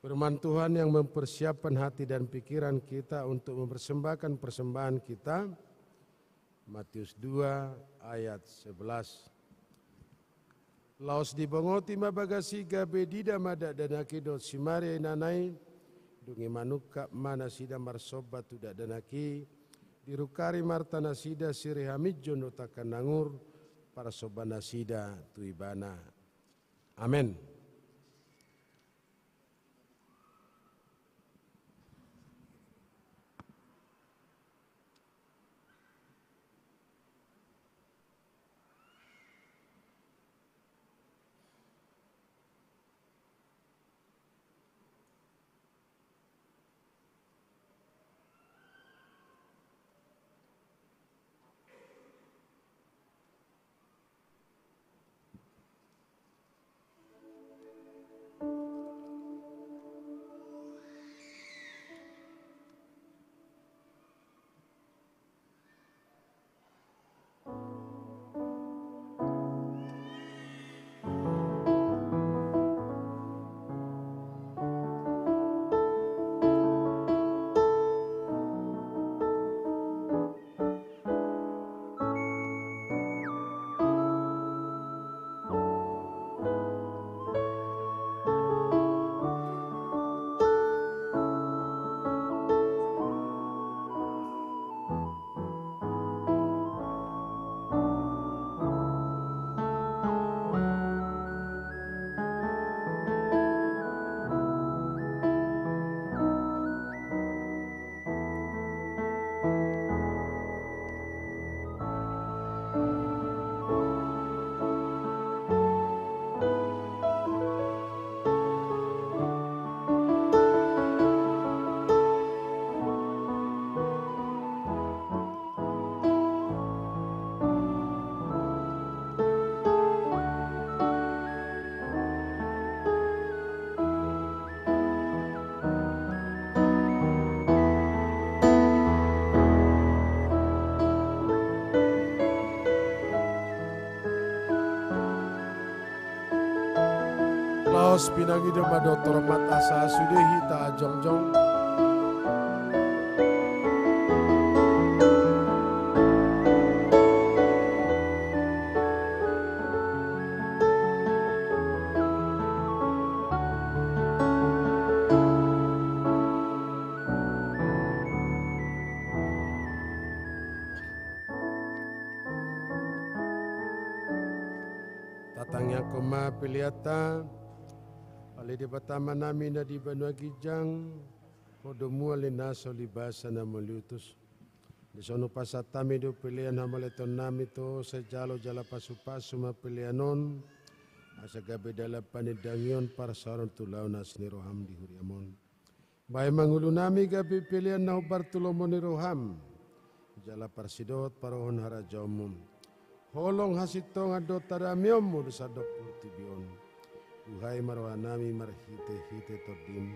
Firman Tuhan yang mempersiapkan hati dan pikiran kita untuk mempersembahkan persembahan kita, Matius dua ayat sebelas. Laos dibongoti ma bagas i gabe diida ma dakdanak i dohot si Maria inana i, dung i manungkap ma nasida marsomba tu dakdanak i, dirungkari ma arta nasida sirih hamijon dohot angka na angur, parsomba nasida tu ibana. Amen. Pinangido ma dohot hormat asa sude hita jongjong. Tatangiangkon ma peleanta. Ale Debata Amanami na di banua ginjang, Ho do mual ni na so libasa na mauliutus. Dison hupasahat hami do pelean hamauliatennami tu Ho, sai jalo jala pasupasu ma pelean on, asa gabe dalan panindangion parsaoran tu laon asi ni roham di huriam on. Bahen ma ngolunami gabe pelean na hombar tu lomo ni roham, jala parsidohot parohon harajaonmu, holong hasintongan dohot hadameonmu di sandok portibi on. Buhai ma rohanami marhitehite Tondim,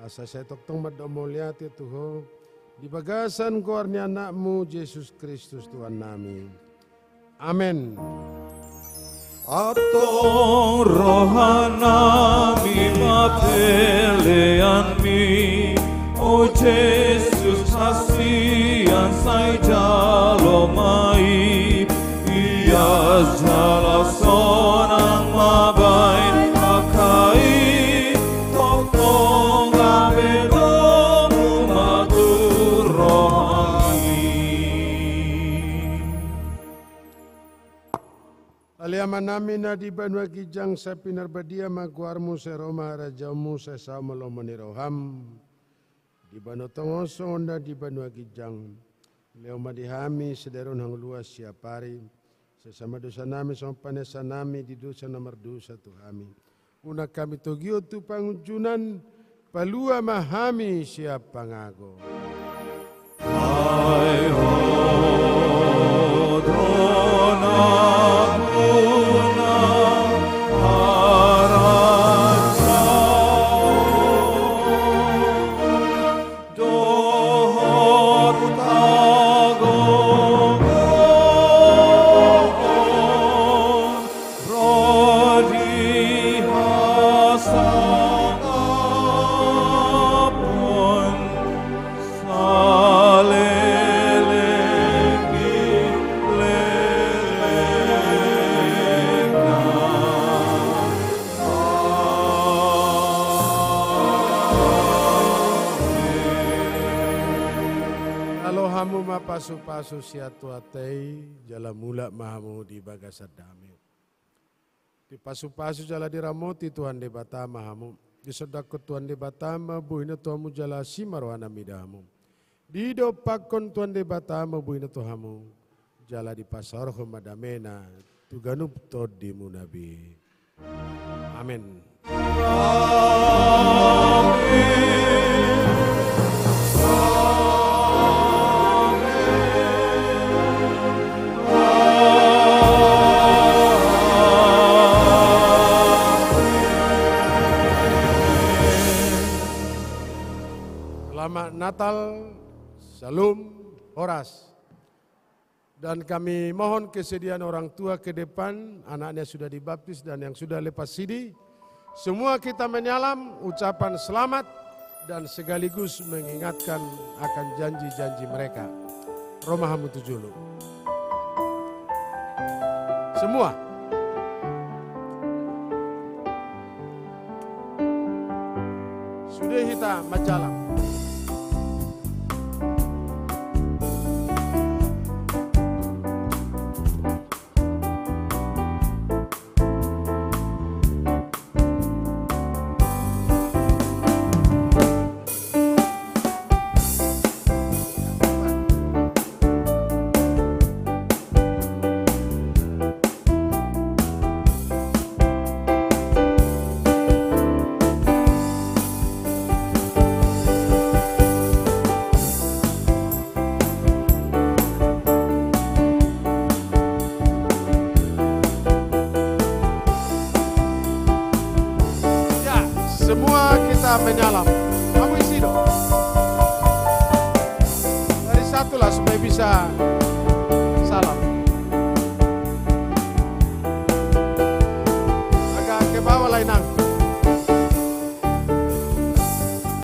asa sai tongtong mandok mauliate tu Ho, di bagasan goar ni Anakmu Jesus Kristus Tuhannami. Amen. Antong rohanami ma peleanmi, o Jesus hasian sai jalo ma i, ias jala sonang ma bahen angka i, tongtong gabe domu ma tu rohami. Ale Amanami na di banua ginjang, sai pinarbadia ma goarmu, sai ro ma harajaonmu, sai saut ma lomo ni roham di banua tonga on songon na di banua ginjang. Lehon ma di hami sadari on hangoluan siapari, sesa ma dosanami songon panesanami di dosa na mardosa tu hami. Unang hami togihon tu pangunjunan, palua ma hami sian pangago. Ai Ho do nampuna harajaon dohot hagogoon ro di hasangapon saleleng ni lelengna. Amen. Jalo hamu ma pasupasu sian Tuhanta i, jala mulak ma hamu di bagasan dame. Dipasupasu jala diramoti Tuhan Debata ma hamu. Disondangkon Tuhan Debata ma bohina tu hamu jala asi ma rohana mida hamu. Didompakkon Tuhan Debata ma bohina tu hamu, jala dipasaorhon ma damena tu ganup tondimuna be. Amen. Selamat Natal, Shalom, Horas. Dan kami mohon kesediaan orang tua ke depan, anaknya sudah dibaptis dan yang sudah lepas sidi. Semua kita menyalam ucapan selamat dan sekaligus mengingatkan akan janji-janji mereka. Ro ma hamu tu jolo. Semua. Sude hita manjalang. Ya, semua kita menyalam. Hamu isi do. Dari satu lah supaya bisa